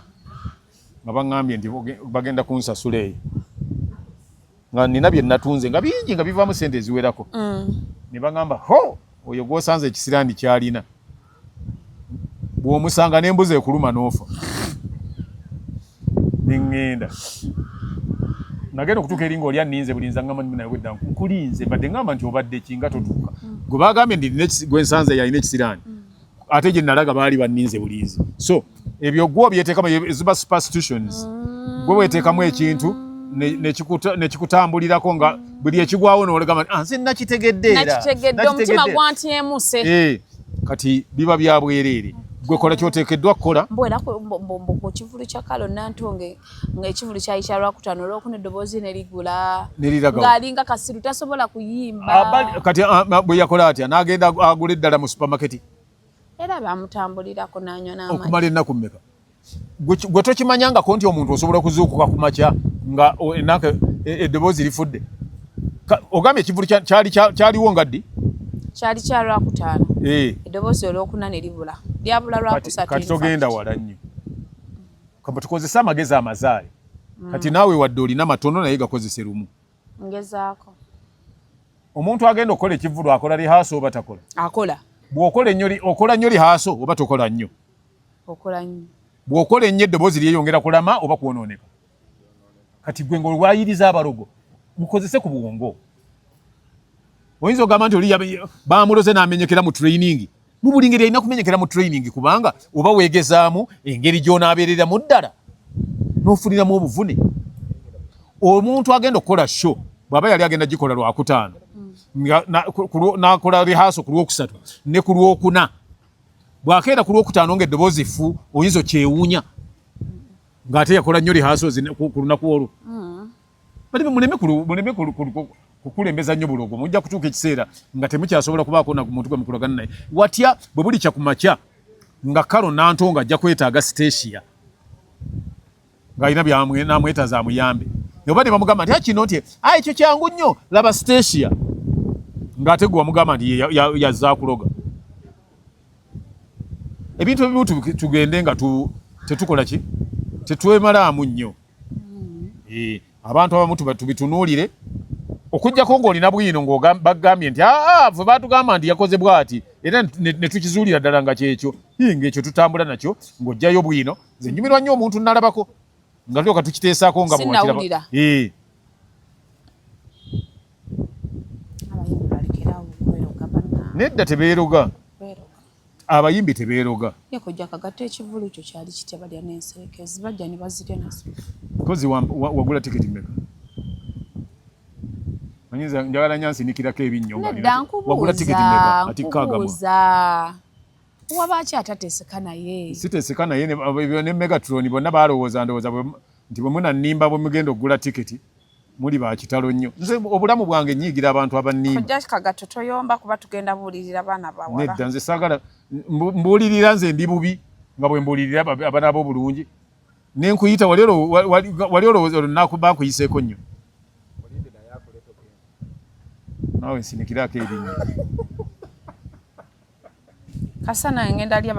[SPEAKER 1] nga baŋŋambye nti bagenda kunsasula eyo Nga nina bye natunze nga bingi nga bivaamu sente eziwerako. Ne baŋŋamba, ho, oyo gw'osanze ekisiraani ky'alina, bw'omusanga n'embuzi ekuluma n'ofa. Ne ŋŋenda. Nagenda okutuuka eri ng'oli anninze bulinzi, aŋŋamba nti naye wedda nkulinze, mbadde ŋŋamba nti obadde ki nga totuuka. Gwe baagambye nti gwe nsanze y'alina ekisiraani. Ate gye nalaga baali banninze bulinzi. So ebyo gwe obyeteekamu, ziba superstitions. Gwe weteekamu ekintu nekikutambulirako nga buli ekigwawo n'olegamba nti, ah, nze nakitegedde era.
[SPEAKER 2] Nakitegedde, omutima gwantyemuse.
[SPEAKER 1] Kati biba bya bwereere. Gwe kola ky'oteekeddwa kukola.
[SPEAKER 2] Mbu era ku kivulu kya Kalo Nantonge, ng'ekivulu kyali kya Lwakutaano, Olwokuna eddoboozi ne ligula.
[SPEAKER 1] Ne liragawo.
[SPEAKER 2] Ng'alinga kasiru tasobola kuyimba.
[SPEAKER 1] Kati bwe yakola atya? N'agenda agula eddala mu supermarket.
[SPEAKER 2] Era bamutambulirako n'anywa n'amazzi.
[SPEAKER 1] Okumala ennaku mmeka? Gwe tokimanyangako nti omuntu osobola okuzuukuka ku makya nga ennaku eddoboozi lifudde. Ogambye ekivulu kyaliwo nga ddi?
[SPEAKER 2] Kyali kya Lwakutaano. Eddoboozi Olwokuna ne libula. Lyabula Lwakusatu.
[SPEAKER 1] Kati togenda wala nnyo. Kamba tukozese amagezi amazaale. Kati naawe wadde olina matono naye gakozese lumu.
[SPEAKER 2] Ngezaako.
[SPEAKER 1] Omuntu agenda okukola ekivvulu akola rehearsal oba takola?
[SPEAKER 2] Akola.
[SPEAKER 1] Bw'okola ennyo okola nnyo rehearsal oba tokola nnyo?
[SPEAKER 2] Okola nnyo.
[SPEAKER 1] Bw'okola ennyo eddoboozi lyeyongera kulama oba kwonooneka? Kati gwe ng'olwayiriza abalogo, mukozese ku bwongo. Oyinza okugamba nti oli bamuloze n'amenyekera mu training. Mu buli ngeri alina kumenyekera mu training kubanga oba weegezaamu engeri gy'onaabeereramu ddala n'ofuniramu obuvune. Omuntu agenda okukola show bw'aba yali agenda gikola Lwakutaano, n'akola rehearsal ku Lwokusatu ne ku Lwokuna, bw'akeera ku Lwokutaano ng'eddoboozi ffu, oyinza okyewuunya ng'ate yakola nnyo rehearsals ku lunaku olwo. Bali muleme kukulembeza nnyo bulogo, mujja kutuuka ekiseera nga temukyasobola kubaako na muntu gwe mukolagana naye. Watya bwe bulikya ku makya nga Kalo Nantongo ajja kwetaaga Stecia ng'alina by'amwetaaza amuyambe, oba ne bamugamba nti kino nti ekyo kyangu nnyo, laba Stecia, ng'ate gwe wamugamba nti yazza akuloga. Ebintu ebimu tugende nga tetukola ki, tetwemalaamu nnyo. Abantu abamu tubitunuulire okuggyako ng'olina bwino ng'obagambye nti aa ffe baatugamba nti yakoze bw'ati era ne tukizuulira ddala nga kyekyo, ng'ekyo tutambula nakyo ng'oggyayo bwino. Nze nnyumirwa nnyo omuntu nalabako nga tulyoka tukiteesaako nga
[SPEAKER 2] bwewakiraba. Abayimbi balekerawo okweroga bannange.
[SPEAKER 1] Nedda tebeeroga. Abayimbi tebeeroga.
[SPEAKER 2] Ye kojja Kagatta ekivvulu kyo kyali kitya, balya n'enserekezi bajja ne bazirya nazo.
[SPEAKER 1] Kozi wagula tiketi mmeka? Manyiza njagala nnyo nsinikirako ebinnyo nga
[SPEAKER 2] Nedda
[SPEAKER 1] wagula tiketi mmeka? Ati kaagamwa.
[SPEAKER 2] Nkubuuza. Waba ki atateeseka naye?
[SPEAKER 1] Siteeseka naye ne Megatron bonna balowooza ndowooza nti bwe munannimba bwe mugenda okugula tiketi muli ba kitalo nnyo. Nze obulamu bwange nnyiigira abantu abannimba.
[SPEAKER 2] Kojja Kagatta toyomba kuba tugenda buulirira baana bawala.
[SPEAKER 1] Nedda nze saagala mbuulirira, nze ndi bubi nga bwe mbuulirira abaana b'obulungi. Ne nkuyita wali olowooza olunaku bankuyiseeko nnyo. Naawe nsinikirako ebinnyo.
[SPEAKER 2] Kasana ngenda lya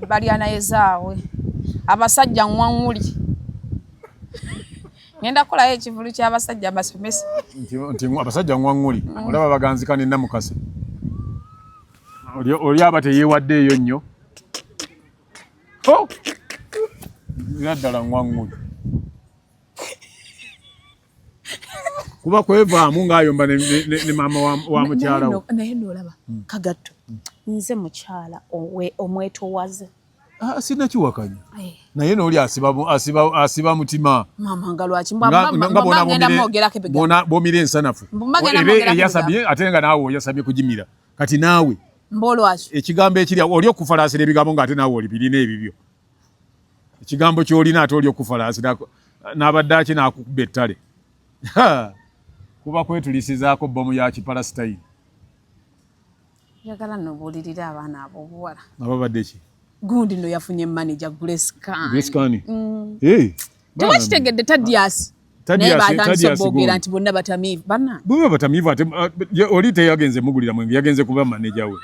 [SPEAKER 2] balya naye zaabwe. Abasajja ŋŋwaŋŋuli. Ngenda kukolayo ekivulu ky'abasajja mbasomese.
[SPEAKER 1] Nti abasajja ŋŋwaŋŋuli. Olaba baganzika ne Namukase. Oli aba teyeewaddeeyo nnyo. Oh! Era ddala ŋŋwaŋŋuli. Kuba kwevaamu ng'ayomba ne maama wa mukyala we.
[SPEAKER 2] Naye n'olaba Kagatto, nze mukyala omwetowaze.
[SPEAKER 1] Sinakiwakanya. Naye n'oli asiba mutima.
[SPEAKER 2] Maama nga lwaki? Ngenda mwogerako ebigambo.
[SPEAKER 1] Bw'omira ensanafu. Ebe eyasabye ate nga naawe oyasabye kugimira. Kati naawe.
[SPEAKER 2] Mbolwaki?
[SPEAKER 1] Ekigambo ekiri oli okufalaasira ebigambo ng'ate naawe oli birina ebibyo. Ekigambo ky'olina ate oli okufalaasira n'abadde aki n'akukuba ettale. Kuba kwetulisizaako bbomu ya Kipalasitayini.
[SPEAKER 2] Njagala nno obuulirire abaana abo obuwala.
[SPEAKER 1] Ababadde ki?
[SPEAKER 2] Gundi nno yafunye manager Grace Khan.
[SPEAKER 1] Grace Khan?
[SPEAKER 2] Tewakitegedde Tadias. Naye batandise okwogera nti bonna batamiivu. Bannange.
[SPEAKER 1] Bwe batamiivu ate oli teyagenze mugulira mwenge, yagenze kuba manager we.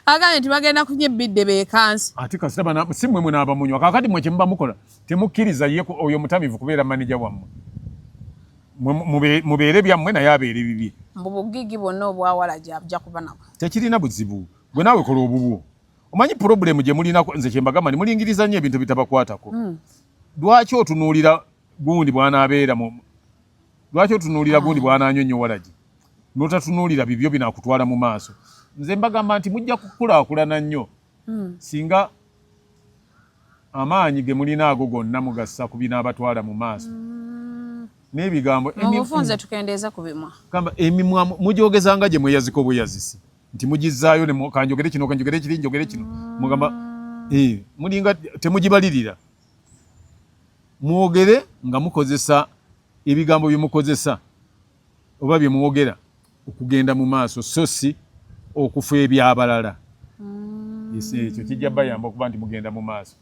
[SPEAKER 2] Agambye nti bagenda kunywa ebbidde beekansi.
[SPEAKER 1] Ate kasita bana si mmwe munaaba munywa. Kaakati mmwe kye muba mukola temukkiriza ye oyo mutamivu kubeera maneja wammwe. Mubeere byammwe naye abeere bibye.
[SPEAKER 2] Mbu bugigi bwonna obwawala ajja kuba nabwo.
[SPEAKER 1] Tekirina buzibu. Gwe naawe kola obubwo. Omanyi pulobulemu gye mulina nze kye mbagamba nti mulingiriza nnyo ebintu ebitabakwatako. Lwaki otunuulira gundi bw'anaabeera mu lwaki otunuulira gundi bw'anaanywa ennyo walagi n'otatunuulira bibyo binaakutwala mu maaso. Nze mbagamba nti mujja kukulaakulana nnyo singa amaanyi ge mulina ago gonna mugassa ku binaabatwala mu maaso n'ebigambo.
[SPEAKER 2] Mu bufunze tukendeeze ku bimwa.
[SPEAKER 1] Gamba emimwa mugyogezanga gye mweyazika obweyazisi nti mugizzaayo ne kanjogere kino kanjogere kiri njogere kino mugamba mulinga temugibalirira. Mwogere nga mukozesa ebigambo bye mukozesa oba bye mwogera okugenda mu maaso so si okufa ebyabalala. Ekyo kijja bayamba okuba nti mugenda mu maaso.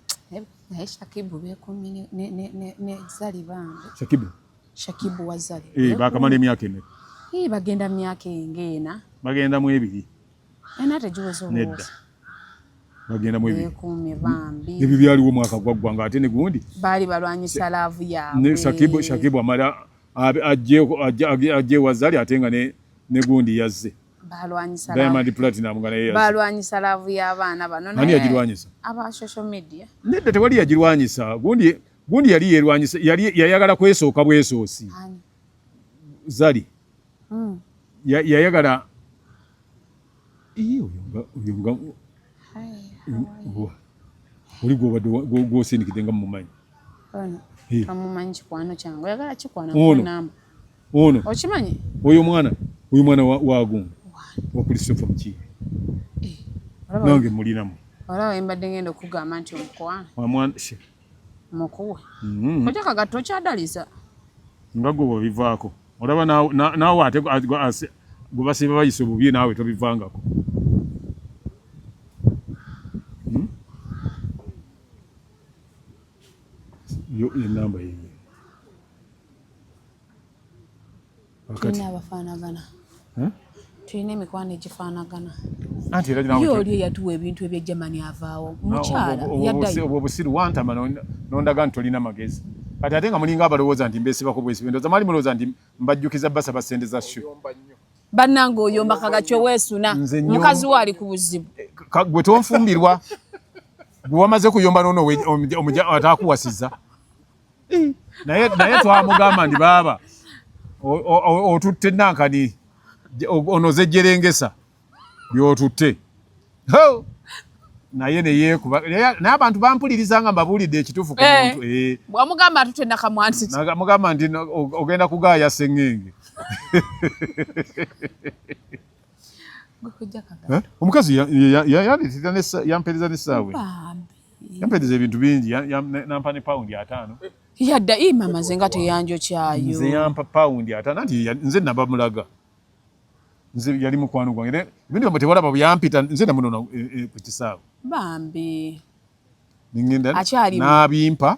[SPEAKER 2] Naye Shakibu beekuumye ne Zari bambi.
[SPEAKER 1] Shakibu?
[SPEAKER 2] Shakibu wa Zari.
[SPEAKER 1] Baakamala emyaka emeka?
[SPEAKER 2] Bagenda myaka ng'ena.
[SPEAKER 1] Bagenda mu ebiri.
[SPEAKER 2] Ena tegiweza
[SPEAKER 1] Nedda.
[SPEAKER 2] olowooza.
[SPEAKER 1] Bagenda mu ebiri.
[SPEAKER 2] Beekuumye bambi.
[SPEAKER 1] Ebyo byaliwo omwaka gwaggwa nga ate ne gundi.
[SPEAKER 2] Baali balwanyisa laavu yaabwe.
[SPEAKER 1] Ne Shakibu amala ajje wa Zari ate nga ne gundi yazze.
[SPEAKER 2] Balwanyisa
[SPEAKER 1] Diamond Platinum nga naye yazze.
[SPEAKER 2] Balwanyisa laavu y'abaana bano.
[SPEAKER 1] Ani yagirwanyisa?
[SPEAKER 2] Aba social media.
[SPEAKER 1] Nedda tewali yagirwanyisa. Gundi yali yerwanyisa, yali yayagala kwesooka bwesoosi.
[SPEAKER 2] Ani?
[SPEAKER 1] Zari. Yayagala oyo nga oli gw'obadde gw'osindikidde nga mumumanyi.
[SPEAKER 2] Ono. Kamumanyi kikwano kyange. Oyagala kikwana
[SPEAKER 1] Ono.
[SPEAKER 2] namba.
[SPEAKER 1] Ono.
[SPEAKER 2] Okimanyi?
[SPEAKER 1] Oyo mwana, oyo mwana wa gundi. Wa Christopher Mukiibi. Nange mulinamu.
[SPEAKER 2] Olaba mbadde ngenda okugamba nti omukwano.
[SPEAKER 1] Wa mwana, she.
[SPEAKER 2] Mukuwe. Ojja kagatta okyadaliza.
[SPEAKER 1] Nga gwe bw'obivaako. Olaba naawe ate gwe basiiba bayisa obubi naawe tobivangako. Yo enamba yiye.
[SPEAKER 2] Tulina abafaanagana. Tulina emikwano egifaanagana.
[SPEAKER 1] Anti era
[SPEAKER 2] Ye oli eyatuwa ebintu eby'e Germany avaawo. Mukyala yaddayo.
[SPEAKER 1] Obwo obusiru wantama n'ondaga nti tolina magezi. Kati ate nga mulinga abalowooza nti mbeesibako bwesibi. Ndowooza mwali mulowooza nti mbajjukiza basaba ssente za show.
[SPEAKER 2] Bannange oyomba kagakyo weesuna.
[SPEAKER 1] Nze
[SPEAKER 2] Mukazi wo ali ku buzibu.
[SPEAKER 1] Gwe tonfumbirwa. Gwe wamaze kuyomba n'ono ataakuwasiza. Naye twamugamba nti baaba otutte nankani onoze jjerengesa by'otutte. Naye ne yeekuba. Naye abantu bampuliriza nga mbabuulidde ekituufu ku muntu.
[SPEAKER 2] Bw'amugamba atutte nakamwansi.
[SPEAKER 1] Mugamba nti ogenda kugaaya sseŋŋenge. Omukazi yampeereza n'essaawa. Yampeereza ebintu bingi, nampa ne pawundi 5.
[SPEAKER 2] Yadda mama nze nga teyanjokyayo.
[SPEAKER 1] Nze yampa pawundi 5 anti nze nabamulaga. Nze yali mukwano gwange. Ebintu bye tewalaba bwe yampita nze namunona ku kisaawe.
[SPEAKER 2] Bambi.
[SPEAKER 1] Ningenda n'abimpa.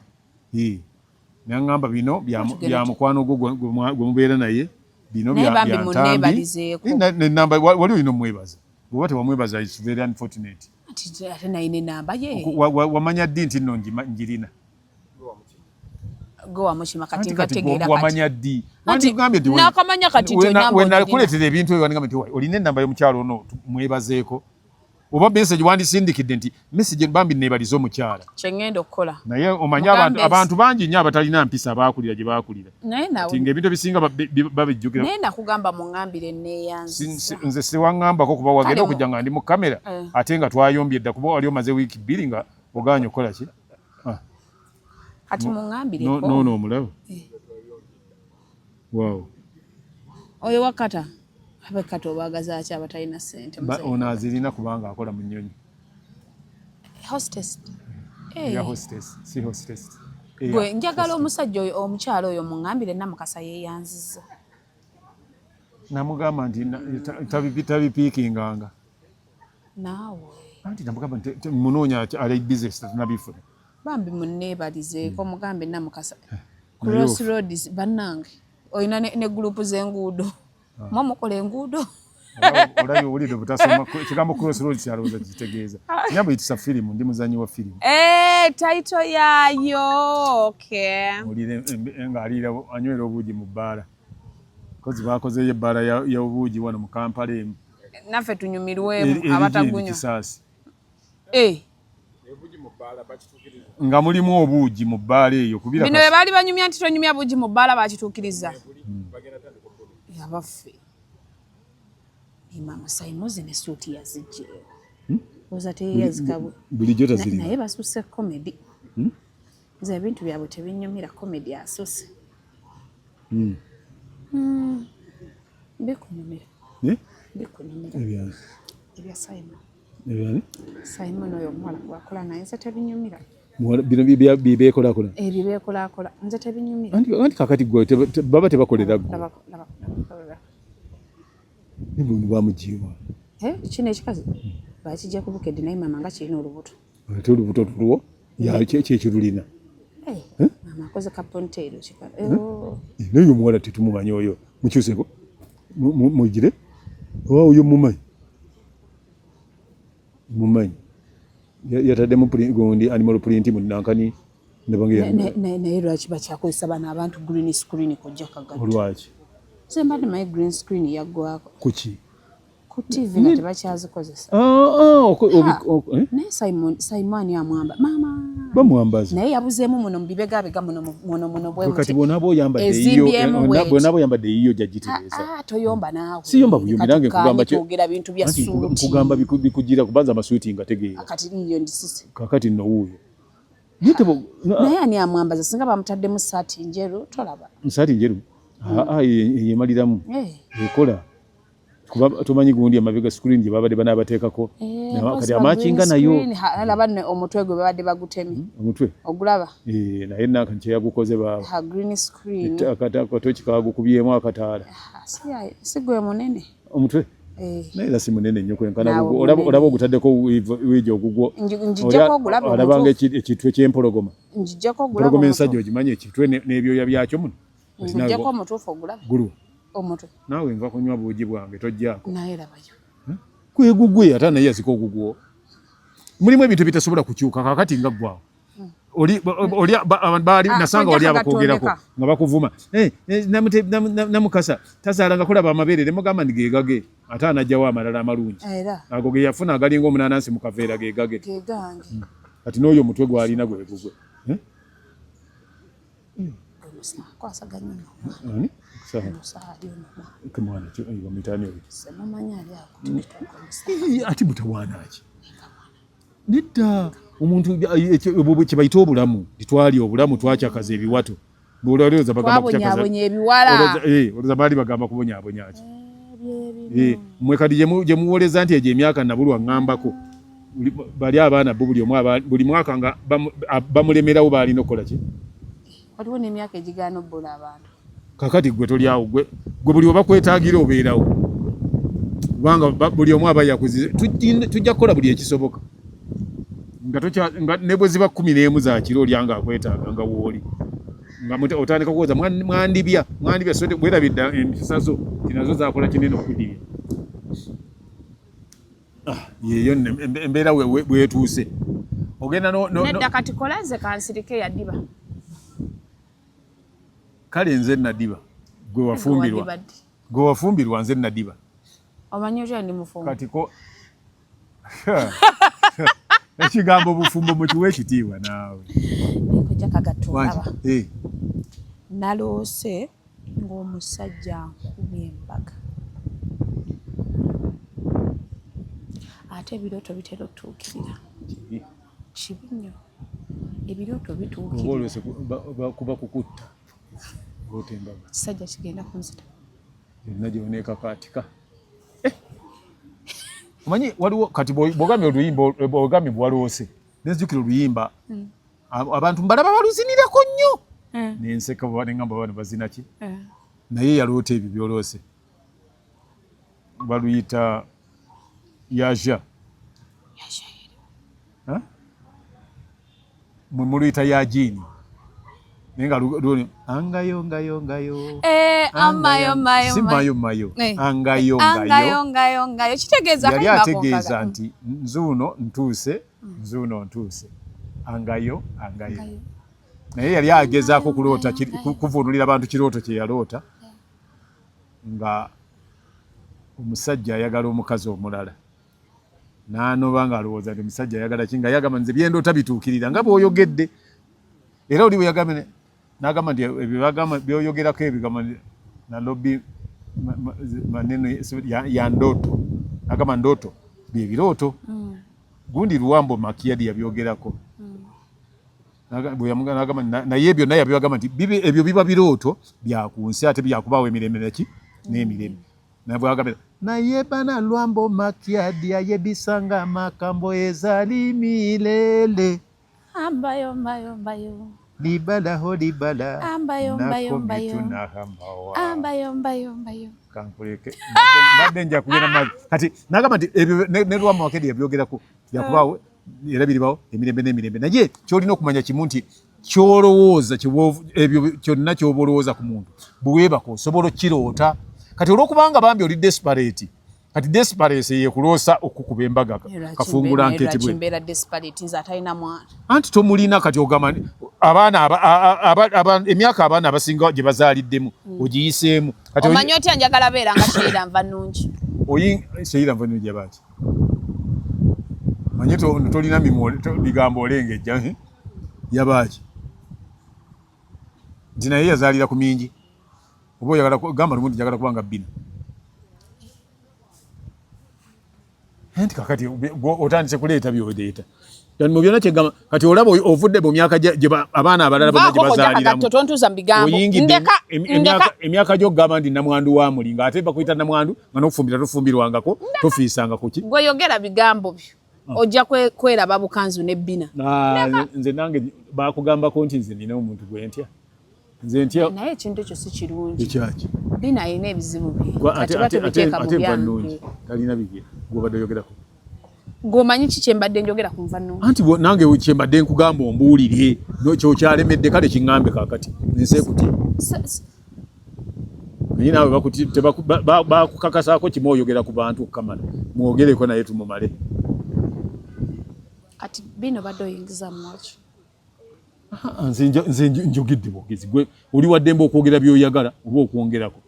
[SPEAKER 1] N'aŋŋamba bino bya mukwano gwo gwe mubeera naye. Bino bya Ntambi. Namba wali olina omwebaza. Bw'oba tewamwebaza it's very unfortunate.
[SPEAKER 2] Ate naye n'ennamba ye.
[SPEAKER 1] Wamanya ddi nti nno njirina?
[SPEAKER 2] Gwe wamukima kati ngategeera kati.
[SPEAKER 1] Wamanya ddi? Wandigambye nti
[SPEAKER 2] nakamanya kati nti ennamba
[SPEAKER 1] we nakuleetera ebintu ebyo wandigambye nti olina ennamba y'omukyala ono mwebazeeko. Oba message wandisindikidde nti message bambi neebalize omukyala.
[SPEAKER 2] Kye ŋŋenda okukola.
[SPEAKER 1] Naye omanyi abantu bangi nnyo abatalina mpisa baakulira gye baakulira. Kati ng'ebintu ebisinga babijjukira.
[SPEAKER 2] Naye nakugamba muŋŋambire neeyanziza.
[SPEAKER 1] Nze siwaŋŋambako kuba wagenda okujja nga ndi mu kamera ate nga twayombye dda kuba wali omaze wiiki 2 nga ogaanye okukola ki?
[SPEAKER 2] Kati muŋŋambireko.
[SPEAKER 1] Noono omulaba. Wow.
[SPEAKER 2] Oyo wa Kata. Abe Kata obaagaza ki abatalina ssente?
[SPEAKER 1] Ono azirina kubanga akola mu nnyonyi.
[SPEAKER 2] Hostess.
[SPEAKER 1] Ya hostess, si hostess.
[SPEAKER 2] Gwe njagala omusajja oyo omukyala oyo muŋŋambire Namukasa yeeyanzizza.
[SPEAKER 1] Namugamba nti tabipiikinganga.
[SPEAKER 2] Naawe.
[SPEAKER 1] Anti namugamba nti munoonya ali busy tanabifuna.
[SPEAKER 2] Bambi munneebalizeeko mugambe Namukasa. Crossroads bannange olina ne group z'enguudo. Mwe mukola enguudo.
[SPEAKER 1] Olabye owulidde obutasoma ekigambo crossroads, alowooza kitegeeza nyambo yitisa firimu, ndi muzanyi wa firimu.
[SPEAKER 2] Eh, title yayo, okay.
[SPEAKER 1] Owulire ng'aliira anywera obuugi mu bbaala, kozi bakozeyo ebbaala y'obuugi wano mu Kampala emu.
[SPEAKER 2] Naffe tunyumirwemu abatagunywa.
[SPEAKER 1] Kisaasi.
[SPEAKER 2] Eh,
[SPEAKER 1] nga mulimu obuugi mu bbaala eyo kubira.
[SPEAKER 2] Bino bwe baali banyumya nti tonyumya buugi mu bbaala, bakituukiriza. Abaffe, maama Saimozi ne suuti yazigyewo, oza teyeyazikabwe.
[SPEAKER 1] Bulijjo tazirina.
[SPEAKER 2] Naye basuse comedy. Nze ebintu byabwe tebinyumira, comedy asuse. Bikunyumira?
[SPEAKER 1] Eh?
[SPEAKER 2] Bikunyumira?
[SPEAKER 1] Ebyani?
[SPEAKER 2] Ebya Simon.
[SPEAKER 1] Ebyani?
[SPEAKER 2] Simon oyo omuwala gwakola naye, nze tebinyumira.
[SPEAKER 1] Bino byebeekolakola.
[SPEAKER 2] Ebyo beekolakola, nze tebinyumira.
[SPEAKER 1] Anti kakati gwe baba tebakolera ggwe.
[SPEAKER 2] Laba, laba, laba, laba.
[SPEAKER 1] Bamugiwa.
[SPEAKER 2] Eh, kino ekikazi bakijja ku Bukedde, naye maama nga kirina olubuto.
[SPEAKER 1] Ate olubuto lulwo kyekirulina.
[SPEAKER 2] Eh, maama akoze ka ponytail kika. Eh, oh.
[SPEAKER 1] Naye omuwala tetumumanyi oyo, mukyuseko mugire oba oyo mumanyi, mumanyi yataddemu gundi animal print mu nankani.
[SPEAKER 2] Naye lwaki bakyakozesa bano abantu green screen kojja kagatta?
[SPEAKER 1] Olwaki?
[SPEAKER 2] Nze mbadde manyi green screen yaggwako.
[SPEAKER 1] Kuki?
[SPEAKER 2] Ku TV nga tebakyazikozesa.
[SPEAKER 1] Ah, ah, eh?
[SPEAKER 2] Naye Simon, Simon amwamba maama.
[SPEAKER 1] Bamwambaza.
[SPEAKER 2] Naye yabuzeemu muno mu bibegabega muno muno muno bwe
[SPEAKER 1] Kati
[SPEAKER 2] muti.
[SPEAKER 1] bw'onaaba oyambadde eyiyo
[SPEAKER 2] Ezimbyemu bw'eti.
[SPEAKER 1] Bw'onaaba oyambadde eyiyo ojja gitereeza.
[SPEAKER 2] Ah, toyomba naawe.
[SPEAKER 1] Siyomba buyombi, nange nkugamba
[SPEAKER 2] Twogera bintu bya
[SPEAKER 1] Anti
[SPEAKER 2] suuti.
[SPEAKER 1] nkugamba bikugira kubanza amasuuti nga tegeera.
[SPEAKER 2] Kati liyo ndisise.
[SPEAKER 1] Kakati nno wuuyo.
[SPEAKER 2] Naye ani amwambaza singa bamutaddemu saati njeru, tolaba?
[SPEAKER 1] Saati njeru. Ah, ah, yemaliramu.
[SPEAKER 2] Eh.
[SPEAKER 1] Ekola kuba tomanyi gundi amabega screen gye babadde banaabateekako.
[SPEAKER 2] Eh,
[SPEAKER 1] Kati amakinga nayo.
[SPEAKER 2] Alaba nno omutwe gwe babadde bagutemye.
[SPEAKER 1] Omutwe.
[SPEAKER 2] Ogulaba?
[SPEAKER 1] Eh, naye nanka kyeyagukoze baaba.
[SPEAKER 2] Ha, green screen.
[SPEAKER 1] Akatoki kagukubyemu akataala.
[SPEAKER 2] Ah, si gwe munene.
[SPEAKER 1] Omutwe.
[SPEAKER 2] Eh.
[SPEAKER 1] Naye era si munene nnyo kwenkana.
[SPEAKER 2] Naawe
[SPEAKER 1] Olaba
[SPEAKER 2] munene.
[SPEAKER 1] olaba ogutaddeko wiigi ogugwo.
[SPEAKER 2] Njijjako ogulaba
[SPEAKER 1] Olabanga
[SPEAKER 2] omutuufu.
[SPEAKER 1] ekitwe ky'empologoma.
[SPEAKER 2] Njijjako ogulaba
[SPEAKER 1] Empologoma
[SPEAKER 2] omutuufu.
[SPEAKER 1] ensajja ogimanyi, ekitwe n'ebyoya byakyo muno. Kati naawe
[SPEAKER 2] Njijjako omutuufu ogulaba.
[SPEAKER 1] Gulu.
[SPEAKER 2] Omutwe.
[SPEAKER 1] Naawe nva kunywa buugi bwange, tojjaako.
[SPEAKER 2] Naye labayo.
[SPEAKER 1] Kwegugwe ate naye yazika ogugwo. Mulimu ebintu ebitasobola kukyuka. Kakati nga ggwawo oli oli baali
[SPEAKER 2] Ah,
[SPEAKER 1] nasanga
[SPEAKER 2] kojja
[SPEAKER 1] wali abakwogerako
[SPEAKER 2] kagatondeka.
[SPEAKER 1] nga bakuvuma. Eh, eh, namukasa tazaala kulaba amabeere, ne mugamba nti gegage, ate anajjawo amalala amalungi.
[SPEAKER 2] Era
[SPEAKER 1] Ago ge yafuna agalinga omunanansi mu kaveera gegage.
[SPEAKER 2] Ge gange.
[SPEAKER 1] Kati n'oyo omutwe gwalina gwe gugwe. Eh?
[SPEAKER 2] Kwasaganya nno.
[SPEAKER 1] Ani? Sawa.
[SPEAKER 2] Omusaali ono mwana.
[SPEAKER 1] Kumwana ki oyo bamuyita ani oyo?
[SPEAKER 2] Semumanyi ali awo ku TikTok omusaali.
[SPEAKER 1] Ii, ate mutawaana ki? Nedda, omuntu obwo kye bayita obulamu, titwali obulamu, twakyakaza ebiwato. Bw'olowooza bagamba kukyakaza
[SPEAKER 2] Twabonyabonya ebiwala.
[SPEAKER 1] Olowooza baali bagamba kubonyaabonya ki? Mmwe kati gye muwoleza nti egyo emyaka nabulwa ŋŋambako. Bali abaana bo buli omu buli mwaka nga bamulemerawo, baalina okukola ki?
[SPEAKER 2] Waliwo n'emyaka egigaana obbula abantu.
[SPEAKER 1] Kakati gwe toli awo, gwe buli oba kwetaagira obeerawo, kubanga buli omu aba yakuzize. Tujja kukola buli ekisoboka nga ne bwe ziba 11 za kiro, olya nga akwetaaga nga wooli nga otandika kuwoza mwandibya mwandibya, so bwerabidde empisa zo ti nazo zakola kinene okudibya. Ah, yeyo nno embeera bwetuuse ogenda
[SPEAKER 2] Nedda, kati kola nze kansirike yadiba.
[SPEAKER 1] Kale nze nadiba, gwe wafumbirwa.
[SPEAKER 2] Wadiba ddi?
[SPEAKER 1] Gwe wafumbirwa, nze nadiba.
[SPEAKER 2] Omanyi otya ndi mufumbo?
[SPEAKER 1] Kati ko ekigambo bufumbo mukiwa ekitiibwa naawe.
[SPEAKER 2] Kojja kagatto.
[SPEAKER 1] Wangi,
[SPEAKER 2] olaba.
[SPEAKER 1] Eh,
[SPEAKER 2] Naloose ng'omusajja ankubye embaga, ate ebirooto bitera otutuukirira.
[SPEAKER 1] Kibi.
[SPEAKER 2] Kibi nnyo, ebirooto
[SPEAKER 1] Oba
[SPEAKER 2] bituukirira.
[SPEAKER 1] olwese kuba kukutta oloota embaga.
[SPEAKER 2] Kisajja kigenda kunzita.
[SPEAKER 1] Yonna gyoneekakaatika. Eh, omanyi waliwo kati bw'ogambye oluyimba, bw'ogambye bwaloose, nenzijukira oluyimba abantu mbalaba baluzinirako nnyo, nenseka bwe nengamba bano bazina ki? Naye yaloota ebyo byoloose, baluyita yaja. Mwe muluyita yajiini. Naye nga luli angayo ngayo ngayo.
[SPEAKER 2] Eh, amayo mayo.
[SPEAKER 1] Si mayo mayo.
[SPEAKER 2] Eh.
[SPEAKER 1] Angayo ngayo.
[SPEAKER 2] Angayo ngayo ngayo. Kitegeeza
[SPEAKER 1] yali ategeeza nti nzuuno ntuuse, nzuuno ntuuse. Angayo angayo. Naye yali agezaako kuloota kuvuunulira abantu kirooto kye yaloota nga omusajja ayagala omukazi omulala. N'anoba ng'alowooza nti omusajja ayagala ki, nga yagamba nze byendoota bituukirira nga bw'oyogedde. Era oli bwe yagambye n'agamba nti ebyo bagamba by'oyogerako ebigamba nalobi maneno ya ndoto, agamba ndoto bye birooto. Gundi Luwambo Makiadi yabyogerako. N'agamba naye byonna yabyagamba nti ebyo biba birooto bya ku nsi ate byakubaawo emirembe naki n'emirembe. Nabwagamba naye bana Luambo Makiadi ayebisanga makambo ezali milele.
[SPEAKER 2] Ambayo mbayo mbayo.
[SPEAKER 1] Libala ho libala.
[SPEAKER 2] Ambayo mbayo mbayo. Ambayo mbayo mbayo.
[SPEAKER 1] Kankuleke. Mbadde nja kugenda mazi. Kati nagamba nti ebyo ne Luambo Makiadi yabyogerako byakubaawo era biribawo emirembe n'emirembe. Naye ky'olina okumanya kimu nti ky'olowooza ebyo kyonna ky'oba olowooza ku muntu bwe weebaka osobola okkiroota. Kati olw'okubanga bambi oli desperate, kati desperate yekuloosa okukuba embaga kafungula nketi bwe.
[SPEAKER 2] Mbeera desperate nze atalina mwana.
[SPEAKER 1] Anti tomulina, kati ogamba abaana emyaka abaana abasinga gye bazaaliddemu ogiyiseemu.
[SPEAKER 2] Kati omanyi otya njagala beera nga Sheila nva nnungi.
[SPEAKER 1] Sheila nva nnungi yabaaki? Manyi tolina mimwa bigambo olengejja yabaaki? Nti naye yazaalira ku mingi oba oyagala gamba lumu nti njagala kuba nga bbina. Nti kakati otandise kuleeta byoleeta mu byonna kyegamba kati olaba ovudde mu myaka abaana abalala bonna gye bazaaliramu.
[SPEAKER 2] Tontuuza mu bigambo.
[SPEAKER 1] Emyaka gy'okugamba nti namwandu wa muli ng'ate bakuyita namwandu nga n'okufumbira tofumbirwangako tofiisanga kuki.
[SPEAKER 2] Gwe yogera bigambo byo ojja kweraba bukanzu n'ebbina.
[SPEAKER 1] Nze nange bakugambako nti nze nina omuntu gwe ntya. Nze ntya.
[SPEAKER 2] Naye ekintu ekyo si kirungi.
[SPEAKER 1] Ekyaki?
[SPEAKER 2] Bina alina ebizibu bye. Kati batubiteeka mu byange.
[SPEAKER 1] Talina bibye. Gw'obadde oyogerako.
[SPEAKER 2] Gw'omanyi ki kye mbadde njogera ku nva nnungi?
[SPEAKER 1] Anti nange kye mbadde nkugamba ombuulire kyokyalemmedde kale kiŋŋambe kaakati nsi ekutye. Naye naawe bakukakasaako kimu oyogera ku bantu okukamala mwogereko naye tumumale.
[SPEAKER 2] Kati bino badde oyingiza mwaki?
[SPEAKER 1] Nze njogedde bwogezi, gwe oli waddembe okwogera by'oyagala oba okwongerako.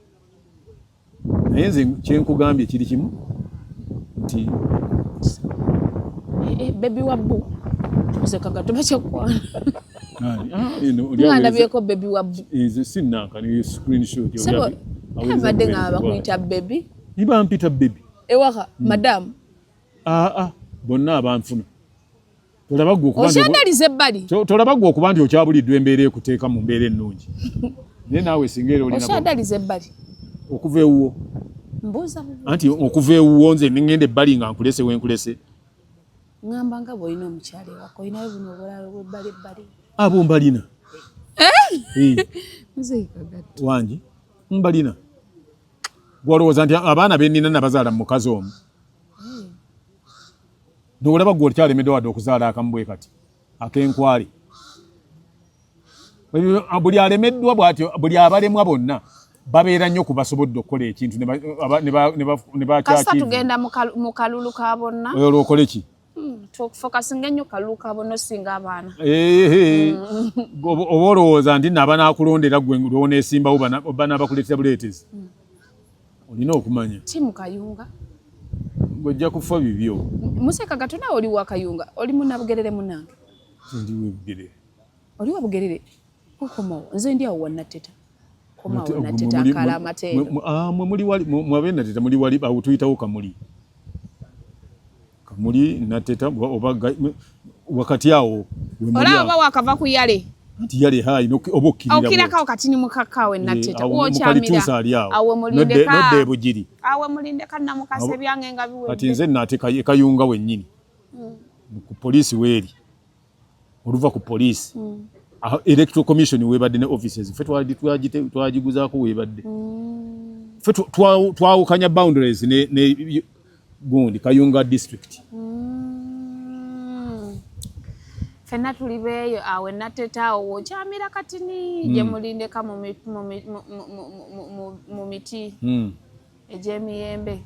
[SPEAKER 1] Naye nze kyenkugambye kiri kimu nti
[SPEAKER 2] bebi wa bbu nze Kagato bakyakwana nga ndabyeko bebi wa bbu.
[SPEAKER 1] Si nanka ni screenshot.
[SPEAKER 2] Mbadde nga bakuyita bebi.
[SPEAKER 1] Ibampita bebi.
[SPEAKER 2] Ewaka madamu.
[SPEAKER 1] Aa bonna abanfuna
[SPEAKER 2] okyadaliza ebbali.
[SPEAKER 1] Tolaba gwe okuba nti okyabuliddwa embeera ekuteeka mu mbeera ennungi, naye naawe singa era olina
[SPEAKER 2] okyadaliza ebbali.
[SPEAKER 1] Okuva ewuwo.
[SPEAKER 2] Mbuuza.
[SPEAKER 1] Anti okuva ewuwo nze nengenda ebbali nga nkulese wenkulese.
[SPEAKER 2] Ŋŋamba nga bw'olina omukyala ewaka, olinayo buno obulalo bw'ebbali ebbali.
[SPEAKER 1] Abo mbalina.
[SPEAKER 2] Eh?
[SPEAKER 1] Wangi mbalina. Gwalowooza nti abaana benina nabazaala mu mukazi omu? Nolaba gwe okyalemeddwa wadde okuzaala akamu bwe kati akenkwale. Buli alemeddwa bwatyo, buli abalemwa bonna babeera nnyo ku basobodde okukola ekintu ne
[SPEAKER 2] Kasita tugenda mu kalulu ka bonna.
[SPEAKER 1] Olwo okole ki?
[SPEAKER 2] Focusinga ennyo kalulu ka bonna osinga abaana.
[SPEAKER 1] Oba olowooza nti nno abanaakulondera gwe lwoneesimbawo banaabakuleetera buleetezi? Olina okumanya
[SPEAKER 2] Timu Kayunga.
[SPEAKER 1] Ng'ojja kufa bibyo.
[SPEAKER 2] Museka Gato, naawe oli wa Kayunga, oli munnabugerere munnange.
[SPEAKER 1] Ndi webugerere.
[SPEAKER 2] Oli wa Bugerere, okomawo nze ndi awo wannatteta, komawo natteta akala amateendo.
[SPEAKER 1] Mwe muli wali, mwe Natteta muli wali awo tuyitawo Kamuli. Kamuli, Natteta oba wakati awo.
[SPEAKER 2] Olaba oba wakava ku yale.
[SPEAKER 1] Anti yale hayi oba okkirira.
[SPEAKER 2] Okkirakawo katini mukakaawe Natteta
[SPEAKER 1] wokyamira. Ali awo.
[SPEAKER 2] Awe mulindeka.
[SPEAKER 1] Nodda e Bugiri.
[SPEAKER 2] Awe mulindeka namukasa ebyange nga biwedde.
[SPEAKER 1] Kati nze naate Kayunga wennyini. Ku poliisi weeri. Oluva ku poliisi. Electoral Commission webadde ne offices ffe twagiguzaako webadde. Ffe twawukanya boundaries ne gundi Kayunga district.
[SPEAKER 2] Fenna tuli beeyo awo enateta awo wokyamira katini gye mulindeka mu miti egy'emiyembe.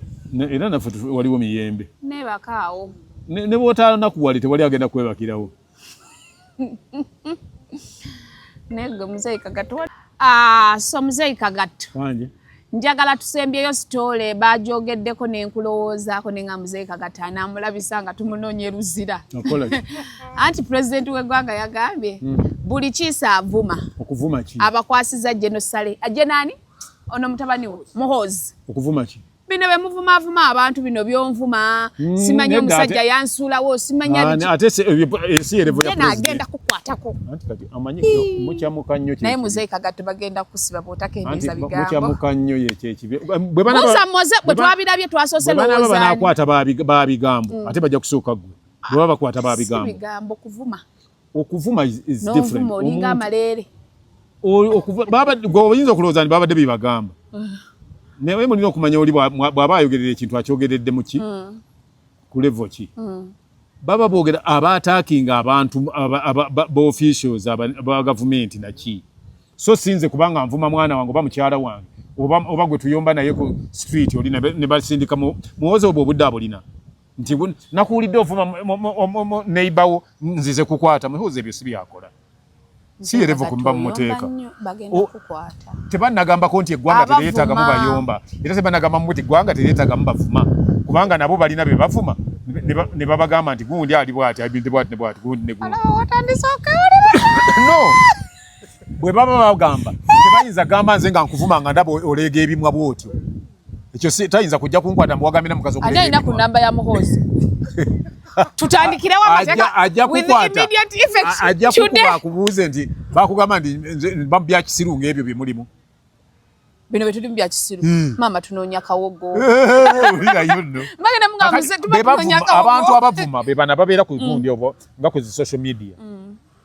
[SPEAKER 1] Era naffe waliwo miyembe.
[SPEAKER 2] Neebaka awo.
[SPEAKER 1] Ne bw'otanakuwali tewali agenda kwebakirawo.
[SPEAKER 2] Naye gwe Muzeeyi Kagatto. So Muzeeyi Kagatto.
[SPEAKER 1] Wange.
[SPEAKER 2] Njagala tusembyeyo sitole bagyogeddeko ne nkulowoozaako ne nga Muzeeyi Kagatto anaamulabisa nga tumunoonya Luzira. Anti pulezidenti w'eggwanga yagambye buli kiisa avuma.
[SPEAKER 1] Okuvuma ki?
[SPEAKER 2] Abakwasiza General Saleh. Ajje nani? Ono mutabani we Muhoozi.
[SPEAKER 1] Okuvuma ki?
[SPEAKER 2] Bino bye muvumaavuma abantu bino byonvuma simanyi omusajja yansuulawo simanya biki.
[SPEAKER 1] Ate ensi erevo ya
[SPEAKER 2] president. Agenda kukwatako.
[SPEAKER 1] Anti kati amanyi mukyamuka nnyo
[SPEAKER 2] naye Muzeeyi Kagatto bagenda kusiba bw'otakendeeza bigambo.
[SPEAKER 1] Mukyamuka nnyo ye kyekibi.
[SPEAKER 2] Bwe bana bwe twabirabye twasoose
[SPEAKER 1] lowooza. Bwe banaakwata babigambo ate bajja kusooka ggwe. Bwe baba bakwata babigambo.
[SPEAKER 2] Si bigambo kuvuma.
[SPEAKER 1] Okuvuma is different.
[SPEAKER 2] N'ovuma olinga amaleere.
[SPEAKER 1] Gwe oyinza okulowooza nti babadde bibagamba. Naye mulina okumanya oli bw'aba ayogerera ekintu akyogeredde mu ki? Ku level ki? Baba boogera abaataakinga abantu ba officials aba gavumenti naki. So sinze kubanga nvuma mwana wange oba mukyala wange oba gwe tuyomba naye ku street oli ne basindika muwozi obwo obudde abulina. Nti nakuwulidde ovuma neighbor wo nzize kukwata muwozi ebyo si byakola. Si erevo kumba mumuteeka. Tebannagambako nti eggwanga teryetaaga mubayomba. Era tebannagamba nti eggwanga teryetaaga mubavuma. Kubanga nabo balina be bavuma ne babagamba nti gundi ali bw'ati, ali bw'ati ne bw'ati, gundi ne gundi. No. Bwe baba bagamba tebayinza gamba nze nga nkuvuma nga ndaba oleega ebimwa bw'otyo. Ekyo si tayinza kujja kunkwata mbu wagambye na mukazi
[SPEAKER 2] okuleega. Ate alina ku namba ya Muhoozi. Tutandikirewo amateeka
[SPEAKER 1] ajja kukwata ajja kukuba akubuuze nti bakugamba nti bya kisiru ng'ebyo bye mulimu.
[SPEAKER 2] Bino bye tulimu bya kisiru. Maama tunoonya kawogo.
[SPEAKER 1] Olirayo nno.
[SPEAKER 2] Bagenda mugamba muze tuba tunoonya kawogo.
[SPEAKER 1] Abantu abavuma be bano ababeera ku gundi obwo nga ku zi social media.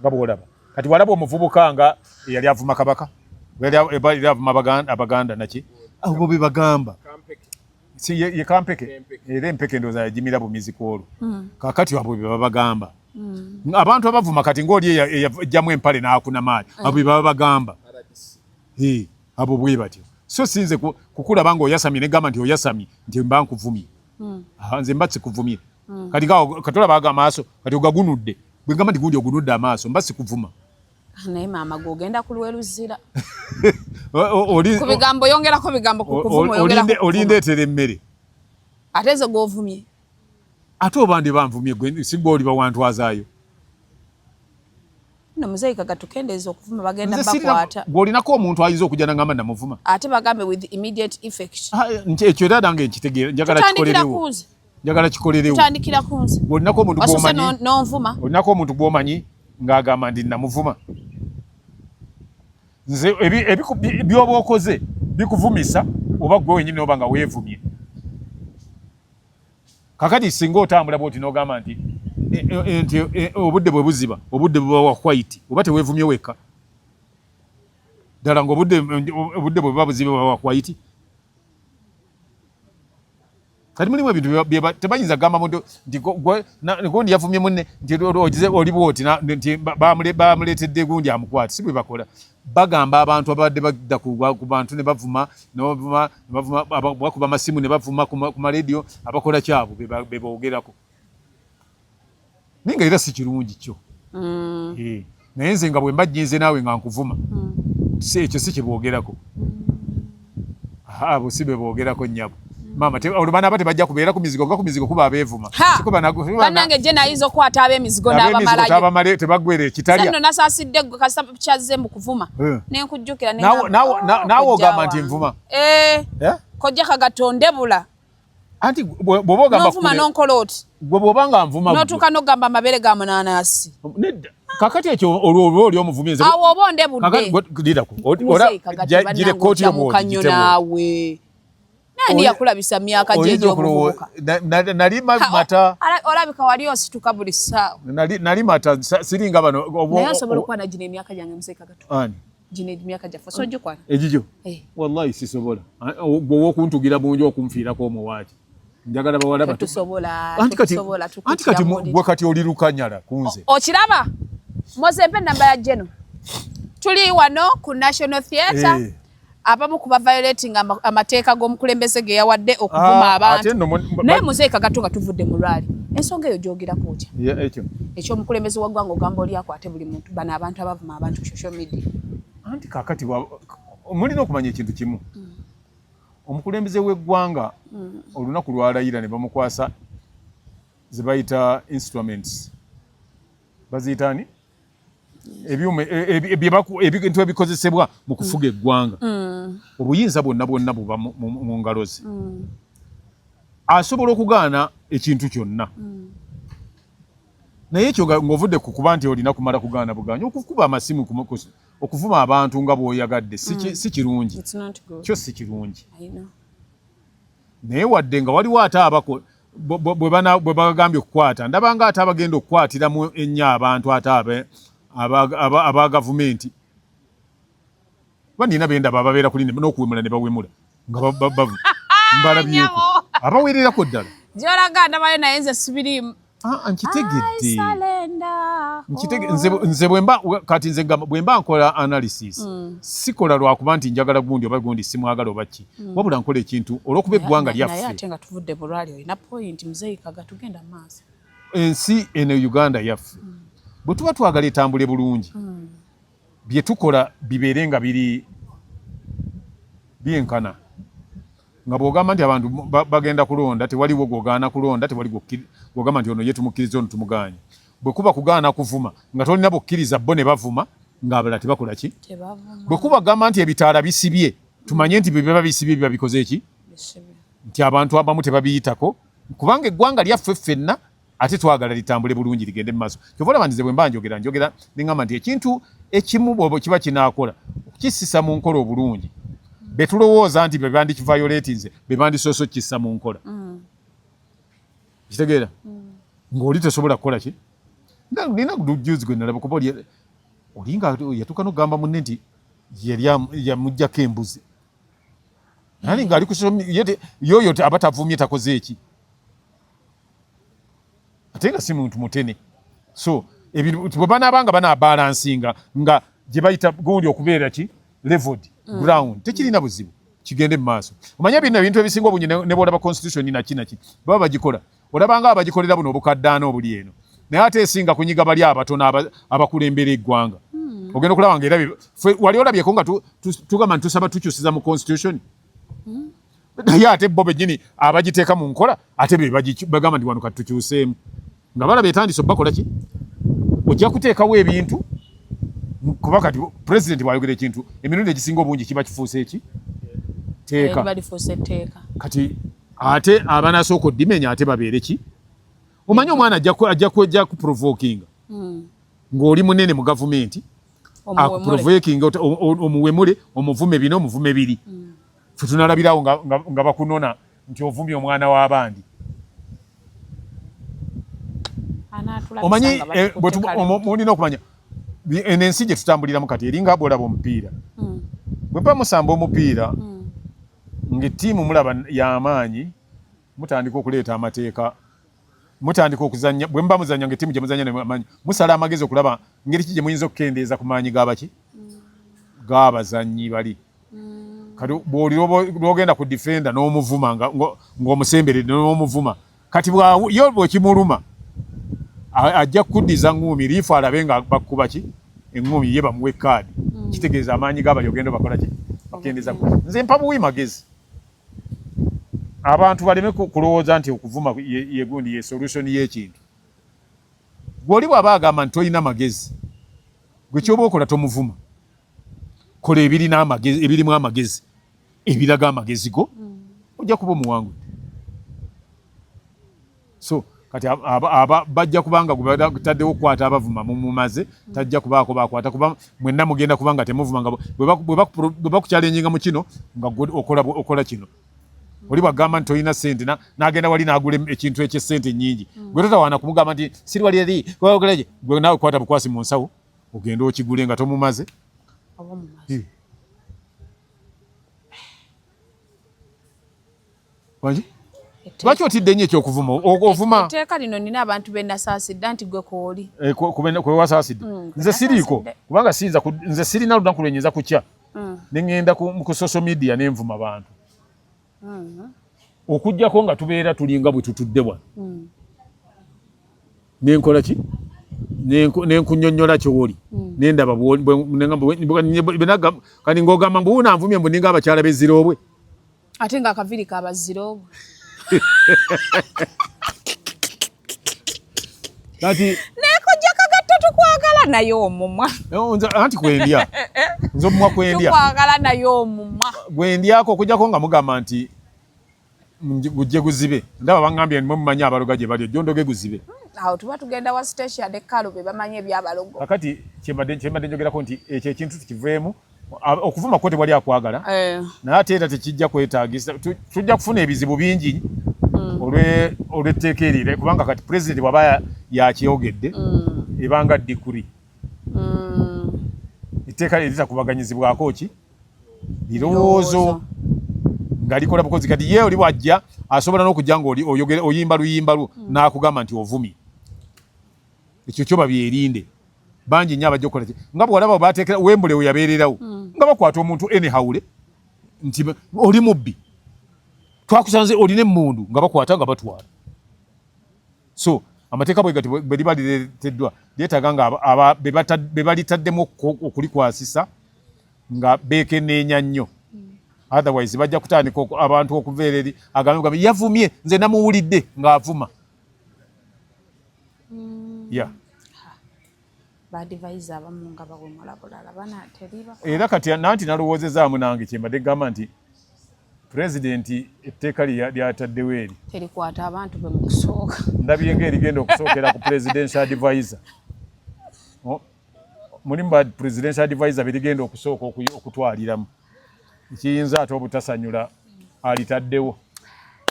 [SPEAKER 1] Nga bw'olaba. Kati walaba omuvubuka nga eyali avuma Kabaka, yali avuma Abaganda naki. Abo be bagamba. Si ye Kampeke. Era empeke ndowooza yagimira bumizi ku olwo. Kaakati abo be babagamba. Abantu abavuma kati ng'oli eyajjamu empale n'akuna maanyi, abo be baba bagamba. Abo bwe batyo. So sinze kukulaba ng'oyasamye ne gamba nti oyasamye nti mba nkuvumye. Nze mba sikuvumye. Kati katolaba amaaso kati ogagunudde. Bwe ngamba nti gundi ogunudde amaaso mba sikuvuma.
[SPEAKER 2] Naye maama gw'ogenda ku Lweluzira. Ku bigambo yongerako bigambo ku kuvuma oyongerako.
[SPEAKER 1] Olindeetera emmere.
[SPEAKER 2] Ate nze gw'ovumye.
[SPEAKER 1] Ate oba ndi banvumye gwe si gwe oliba wantwazaayo.
[SPEAKER 2] Nno Muzeeyi Kagatto kendeeza okuvuma bagenda bakwata.
[SPEAKER 1] Gw'olinako omuntu ayinza okujja n'angamba namuvuma.
[SPEAKER 2] Ate bagambe with immediate effect.
[SPEAKER 1] Ekyo era nange nkitegeera njagala kikolerewo. Njagala kikolerewo.
[SPEAKER 2] Tutandikira ku nze.
[SPEAKER 1] Gw'olinako omuntu gw'omanyi.
[SPEAKER 2] N'onvuma.
[SPEAKER 1] Olinako omuntu gw'omanyi ng'agamba ndi namuvuma. Nze by'oba okoze bikuvumisa oba gwe wennyini oba nga weevumye. Kakati singa otambula bw'oti n'ogamba nti nti obudde bwe buziba, obudde buba wa white, oba teweevumye wekka. Ddala ng'obudde obudde bwe buba buziba buba wa white. Kati mulimu ebintu tebayinza kugamba muntu nti gundi yavumye munne nti oli bw'oti nti bamuleetedde gundi amukwate, si bwe bakola. Bagamba abantu ababadde badda ku bantu ne bavuma, ne bavuma, ne bavuma, bakuba amasimu ne bavuma ku marediyo, abakola kyabo be boogerako. Naye nga era si kirungi kyo. Naye nze nga bwe mba nnyinze naawe nga nkuvuma, ekyo si kye boogerako. Abo si be boogerako nnyabo. Maama olwo banaaba tebajja kubeera ku mizigo, nga ku mizigo kuba abeevuma.
[SPEAKER 2] Bannange gye nayinza okukwata ab'emizigo n'abamalayo.
[SPEAKER 1] Tebaggwera ekitalya.
[SPEAKER 2] Nno nasaasidde ggwe kasita kyazze mu kuvuma. Ne nkujjukira ne
[SPEAKER 1] Naawe ogamba nti nvuma.
[SPEAKER 2] Kojja Kagatto ndebula.
[SPEAKER 1] Anti bw'oba ogamba
[SPEAKER 2] n'onvuma n'onkola oti.
[SPEAKER 1] Gwe bw'oba nga nvuma
[SPEAKER 2] N'otuuka n'ogamba amabeere ga munaanasi.
[SPEAKER 1] Nedda. Kakati ekyo olwo oli omuvumye nze.
[SPEAKER 2] Awo oba ondebudde.
[SPEAKER 1] Kakati lirako. Gira ekkooti yo bw'oti.
[SPEAKER 2] Naawe. Nani yakulabisa myaka gye egy'obuvubuka?
[SPEAKER 1] Nali mata.
[SPEAKER 2] Olabika wali osituka buli ssaawa.
[SPEAKER 1] Nali mata siringa bano.
[SPEAKER 2] Naye osobola okukwana gino emyaka gyange Muzeeyi Kagatto.
[SPEAKER 1] Ani?
[SPEAKER 2] Gino emyaka gyaffe osobola ogikwana?
[SPEAKER 1] Egigyo? Wallahi sisobola. Gwe ow'okuntugira bungi okunfiirako omuwaati. Njagala bawala bato.
[SPEAKER 2] Tetusobola,
[SPEAKER 1] Anti kati gwe kati oli lukanyala ku nze.
[SPEAKER 2] Okiraba? Mozembe namba ya Geno. Tuli wano ku National Theatre. Abamu ku baviolating amateeka g'omukulembeze ge yawadde okuvuma
[SPEAKER 1] Ah, ate
[SPEAKER 2] abantu.
[SPEAKER 1] nno
[SPEAKER 2] Naye muzeeyi Kagato, nga tuvudde mu lwali, ensonga eyo gyogerako otya?
[SPEAKER 1] Ekyo?
[SPEAKER 2] Ekyomukulembeze wa ggwanga, ogamba oli akwate buli muntu, bano abantu abavuma abantu ku social media.
[SPEAKER 1] Anti kakati mulina okumanya ekintu kimu. Omukulembeze w'eggwanga olunaku lwalayira ne bamukwasa ze bayita instruments, baziyita ani, ebyuma ebintu ebikozesebwa mu kufuga eggwanga, obuyinza bwonna bwonna buba mu ngalo ze. Asobola okugaana ekintu kyonna, naye ekyo ng'ovudde ku kuba nti olina kumala kugaana bugaanyi okukuba amasimu, okuvuma abantu nga bw'oyagadde, si kirungi.
[SPEAKER 2] It's not good.
[SPEAKER 1] Kyo si kirungi.
[SPEAKER 2] I know.
[SPEAKER 1] Naye wadde nga waliwo ate abako bwe bagambye okukwata, ndabanga ate abagenda okukwatiramu ennyo abantu ate aba gavumenti, kuba nina bendaba ababeera kuli n'okuwemula ne bawemula nga mbalabyeko abawererako ddala.
[SPEAKER 2] Gyolaga ndabayo, naye nze sibiriimu.
[SPEAKER 1] Ah, nkitegedde.
[SPEAKER 2] I surrender.
[SPEAKER 1] Nze bwemba kati nze ngamba bwemba nkola analysis, sikola lwakuba nti njagala gundi oba gundi simwagala oba ki, wabula nkola ekintu olw'okuba eggwanga
[SPEAKER 2] Naye
[SPEAKER 1] lyaffe.
[SPEAKER 2] ate nga tuvudde bulwali, olina point, muzeeyi Kaga, tugenda mu maaso.
[SPEAKER 1] Ensi eno Uganda yaffe, bwe tuba twagala etambule bulungi, bye tukola bibeere nga biri byenkana, nga bw'ogamba nti abantu bagenda kulonda, tewaliwo gwogaana kulonda, tewali gwogamba nti ono ye tumukkiriza, ono tumugaanye. Bwe kuba kugaana kuvuma, nga tolina bukkiriza bo ne bavuma ng'abalala tebakola ki.
[SPEAKER 2] Tebavuma.
[SPEAKER 1] Bwe kuba gamba nti ebitaala bisibye, tumanye nti bwe biba bisibye biba bikoze ki,
[SPEAKER 2] Bisibye.
[SPEAKER 1] nti abantu abamu tebabiyitako, kubanga eggwanga lyaffe ffenna, ate twagala litambule bulungi, ligende mu maaso. Kyova olaba nze bwe mba njogera, njogera neŋŋamba nti ekintu ekimu bw'oba kiba kinaakola, okukissisa mu nkola obulungi, be tulowooza nti be bandikiviolatinze be bandisoose okukissa mu nkola. Kitegeera ng'oli tosobola kukola ki. Nina juzi gwe nalaba, kuba oli nga yatuuka n'okugamba munne nti yali yamugjako embuzi, nali ng'ali ku social media, yoyo aba tavumye, takoze eki, ate nga si muntu mutene. So ebintu bwe banaaba nga banaabalansinga nga gye bayita gundi okubeera ki leveled ground, tekirina buzibu, kigende mu maaso. Omanye bino ebintu ebisinga obungi, ne bwolaba constitution naki naki, baba bagikola, olabanga abagikolera buno obukaddaana obuli eno, naye ate esinga kunyiga bali abatono abakulembera eggwanga. Ogenda okulaba nga era wali olabyeko nga tugamba nti tusaba tukyusiza mu constitution, naye ate bo bennyini abagiteeka mu nkola ate be bagamba nti wano kati tukyuseemu, nga balaba etandise obakola ki. Ojja kuteekawo ebintu, kuba kati pulezidenti bw'ayogera ekintu, emirundi egisinga obungi kiba kifuuse eki teeka.
[SPEAKER 2] Liba lifuuse etteeka.
[SPEAKER 1] Kati ate abanasooka oddimenya ate babeere ki? Omanyi omwana ajja kuprovokinga ng'oli munene mu gavumenti,
[SPEAKER 2] Omuwemule.
[SPEAKER 1] akuprovokinga, omuwemule, omuvume bino, omuvume biri. Fe tunalabirawo nga bakunona nti ovumye omwana w'abandi.
[SPEAKER 2] Anaatulabisa
[SPEAKER 1] Omanyi
[SPEAKER 2] nga batukutte kale.
[SPEAKER 1] Mulina okumanya eno ensi gye tutambuliramu kati eringa bwolaba omupiira. Bwe mba musamba omupiira ng'ettiimu mulaba y'amaanyi, mutandika okuleeta amateeka, mutandika okuzannya. Bwe muba muzannya ng'ettiimu gye muzannya nemaanyi, musala amagezi okulaba ngeri ki gye muyinza okukendeeza ku maanyi g'abaki g'abazannyi bali. Kati bw'oli lwogenda ku defender n'omuvuma ng'omusemberedde n'omuvuma, kati yo bwekimuluma ajja kukuddiza ŋŋuumi, liifu alabe nga bakuba ki eŋŋuumi, ye bamuwe kaadi. Kitegeeza amaanyi g'abali ogenda bakola ki, bakendeeza. Nze mpa buwi magezi abantu baleme kulowooza nti okuvuma ye gundi, ye solution y'ekintu. Gw'oli bw'aba agamba nti tolina magezi, gwe kyoba okola tomuvuma, kola ebirina amagezi, ebirimu amagezi, ebiraga amagezi go, ojja kuba omuwangudde. So kati bajja kubanga gwe bataddewo okukwata abavuma mumumaze, tajja kubaako bakwata, kuba mwenna mugenda kubanga temuvuma, nga bwe bakuchallenginga mu kino nga gwe okola kino. Oli bwagamba nti tolina ssente, n'agenda wali n'agula ekintu eky'essente ennyingi, gwe totawaana kumugamba nti siri wali eri gwe naawe kwata bukwasi mu nsawo ogende okigule nga tomumaze.
[SPEAKER 2] Oba omumaze.
[SPEAKER 1] Wangi? Lwaki otidde nnyo ekyokuvuma? Ovuma
[SPEAKER 2] etteeka lino nina abantu be nasaasidde nti gwe kwoli
[SPEAKER 1] eh, kwewasaasidde mm, nze siriiko kubanga siyinza nze sirina lunaku lwe nyinza kukya mm. ne ŋŋenda ku social media ne nvuma bantu mm-hmm. Okuggyako nga tubeera tulinga bwe tutudde wano mm. Nenkola ki nenkunyonyola kyoli mm. Nendaba kati ng'ogamba mbu unanvumye mbu ninga abakyala b'eziroobwe
[SPEAKER 2] ate nga akaviri kabaziroobwe
[SPEAKER 1] kati
[SPEAKER 2] nekujja kagatto tukwagala naye omumwa
[SPEAKER 1] eh, anti kwendya nze omumwa kwendya
[SPEAKER 2] tukwagala naye omumwa
[SPEAKER 1] gwendyako okujjako nga mugamba nti gujje guzibe ndaba bangambye mwe mumanyi abaloga gye bali ojjo ndoge guzibe
[SPEAKER 2] hmm, awo tuba tugenda wa station ne kalo be bamanyi ebyabalogo
[SPEAKER 1] kakati kyembadde njogerako nti ekyo ekintu tukiveemu okuvuma kwo tewali akwagala eh. Naye ate era tekijja kwetaagisa tujja kufuna ebizibu bingi mm. Olw'etteeka erire kubanga kati pulezidenti bw'aba yakyogedde mm. Ebanga dikuri mm. Etteeka eritakubaganyizibwako ki birowoozo nga likola bukozi kati ye oli bwajja asobola n'okujja ng'oli oyogera oyimba luyimba lwo n'akugamba nti ovumye ekyo kyo babyerinde bangi nnyo abajja okukola nga bw'olaba bateekera Wembule we yabeererawo mm. Nga bakwata omuntu anyhowle nti oli mubbi twakusanze olina emmundu nga bakwata nga batwala so amateeka bwe gati bwe liba lireeteddwa lyetaaga nga be balitaddemu okulikwasisa nga beekenneenya nnyo mm. Otherwise bajja kutandika abantu okuveera eri agambe gambe yavumye nze namuwulidde ng'avuma mm. Yeah. Era kati nanti nalowoozezaamu nange kyembadde gamba nti pulezidenti etteeka lyataddewo eri
[SPEAKER 2] terikwata abantu be mu kusooka
[SPEAKER 1] ndabye ng'erigenda okusookera ku presidential advisor mulimu ba presidential advisor berigenda okusooka okutwaliramu ekiyinza ate obutasanyula alitaddewo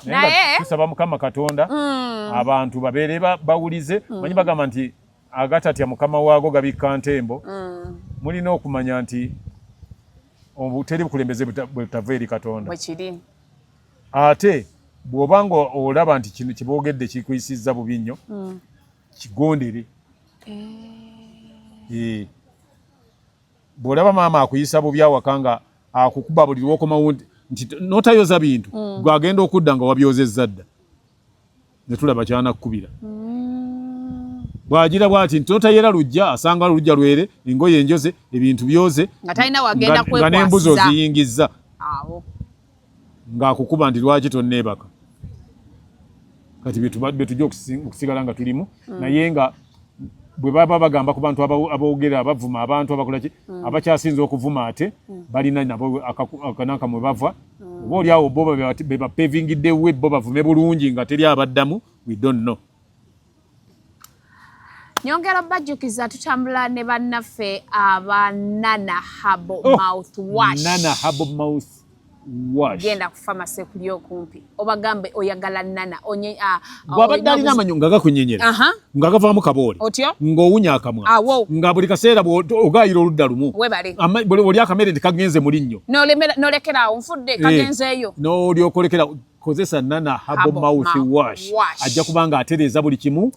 [SPEAKER 1] naye tusaba Mukama Katonda mm. Abantu babeere bawulize mm. Manyi bagamba nti agatatya mukama waago gabikka ntembo mm. Mulina okumanya nti teri bukulembeze butava eri Katonda ate bw'oba nga olaba nti kino kyeboogedde kikuyisizza bubi nnyo mm. Kigondere eh. Eh. Bw'olaba maama akuyisa bubi awaka nga akukuba buli lwokomawo nti notayoza bintu mm. Gwagenda okudda nga wabyozezza dda ne tulaba kyanakkubira mm. Bw'agira bw'ati nti notayera lujja asanga lujja lwere engoye enjoze ebintu byoze nga n'embuzi oziyingizza ng'akukuba nti lwaki tonneebaka kati byetujja okusigala nga tulimu mm. Naye nga bwe baba bagamba ku bantu aboogera abavuma abantu abakola ki mm. Abakyasinze okuvuma ate mm. Balina nabo akananka mwe bava oba oli awo bo be bapevingiddewo bo bavume bulungi nga teri abaddamu we don't know.
[SPEAKER 2] Nyongera bajjukiza tutambula ne bannaffe aba Nana Herbal oh, mouth wash.
[SPEAKER 1] Nana Herbal mouth wash.
[SPEAKER 2] Genda ku pharmacy kuli okumpi obagambe oyagala Nana onye uh,
[SPEAKER 1] bw'abadde alina amanyo nga gakunyenyera nga gavaamu kaboole ng'owunya akamwa nga buli kaseera ogaayira oludda lumu oli akamere nti kagenze mu linnyo
[SPEAKER 2] nolekera awo nfudde eh, kagenzeeyo
[SPEAKER 1] n'olyokolekera kozesa Nana Herbal mouth wash ajja kuba nga atereeza buli kimu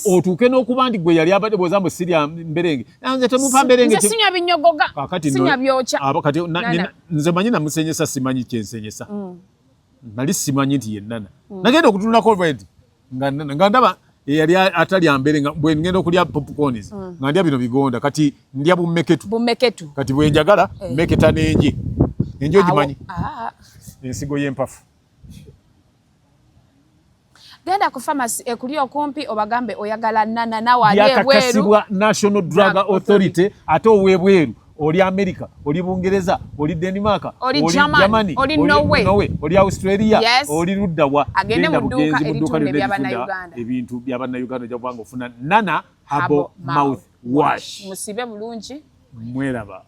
[SPEAKER 1] otuuke n'okuba nti gwe yali abadde bwoza mbu sirya mberenge nze temumpa mberenge
[SPEAKER 2] sinywa binyogoga sinywa byokya
[SPEAKER 1] kati nze manyi namusenyesa simanyi kyensenyesa mm. Nali simanyi nti ye Nana mm. Nagenda okutunulako nti nga ndaba eyali atalya mbere nga bwe ngenda okulya popcorns mm. Nga ndya bino bigonda kati ndya bumeketu
[SPEAKER 2] bumeketu
[SPEAKER 1] kati bwe njagala eh. Meketa n'enje enje ogimanyi ah. Ensigo y'empafu
[SPEAKER 2] Genda ku pharmacy ekuli okumpi obagambe oyagala Nana nawe ali ebweru
[SPEAKER 1] yakakasibwa National Drug Authority ate ow'ebweru oli America oli Bungereza oli Denmark
[SPEAKER 2] oli Germany oli Norway
[SPEAKER 1] oli Australia
[SPEAKER 2] yes.
[SPEAKER 1] Oli luddawa
[SPEAKER 2] agende mu dduuka eritunda ebyabannayuganda
[SPEAKER 1] ebintu byabannayuganda ojja kubanga ofuna Nana Herbal mouth wash
[SPEAKER 2] musibe bulungi
[SPEAKER 1] mweraba.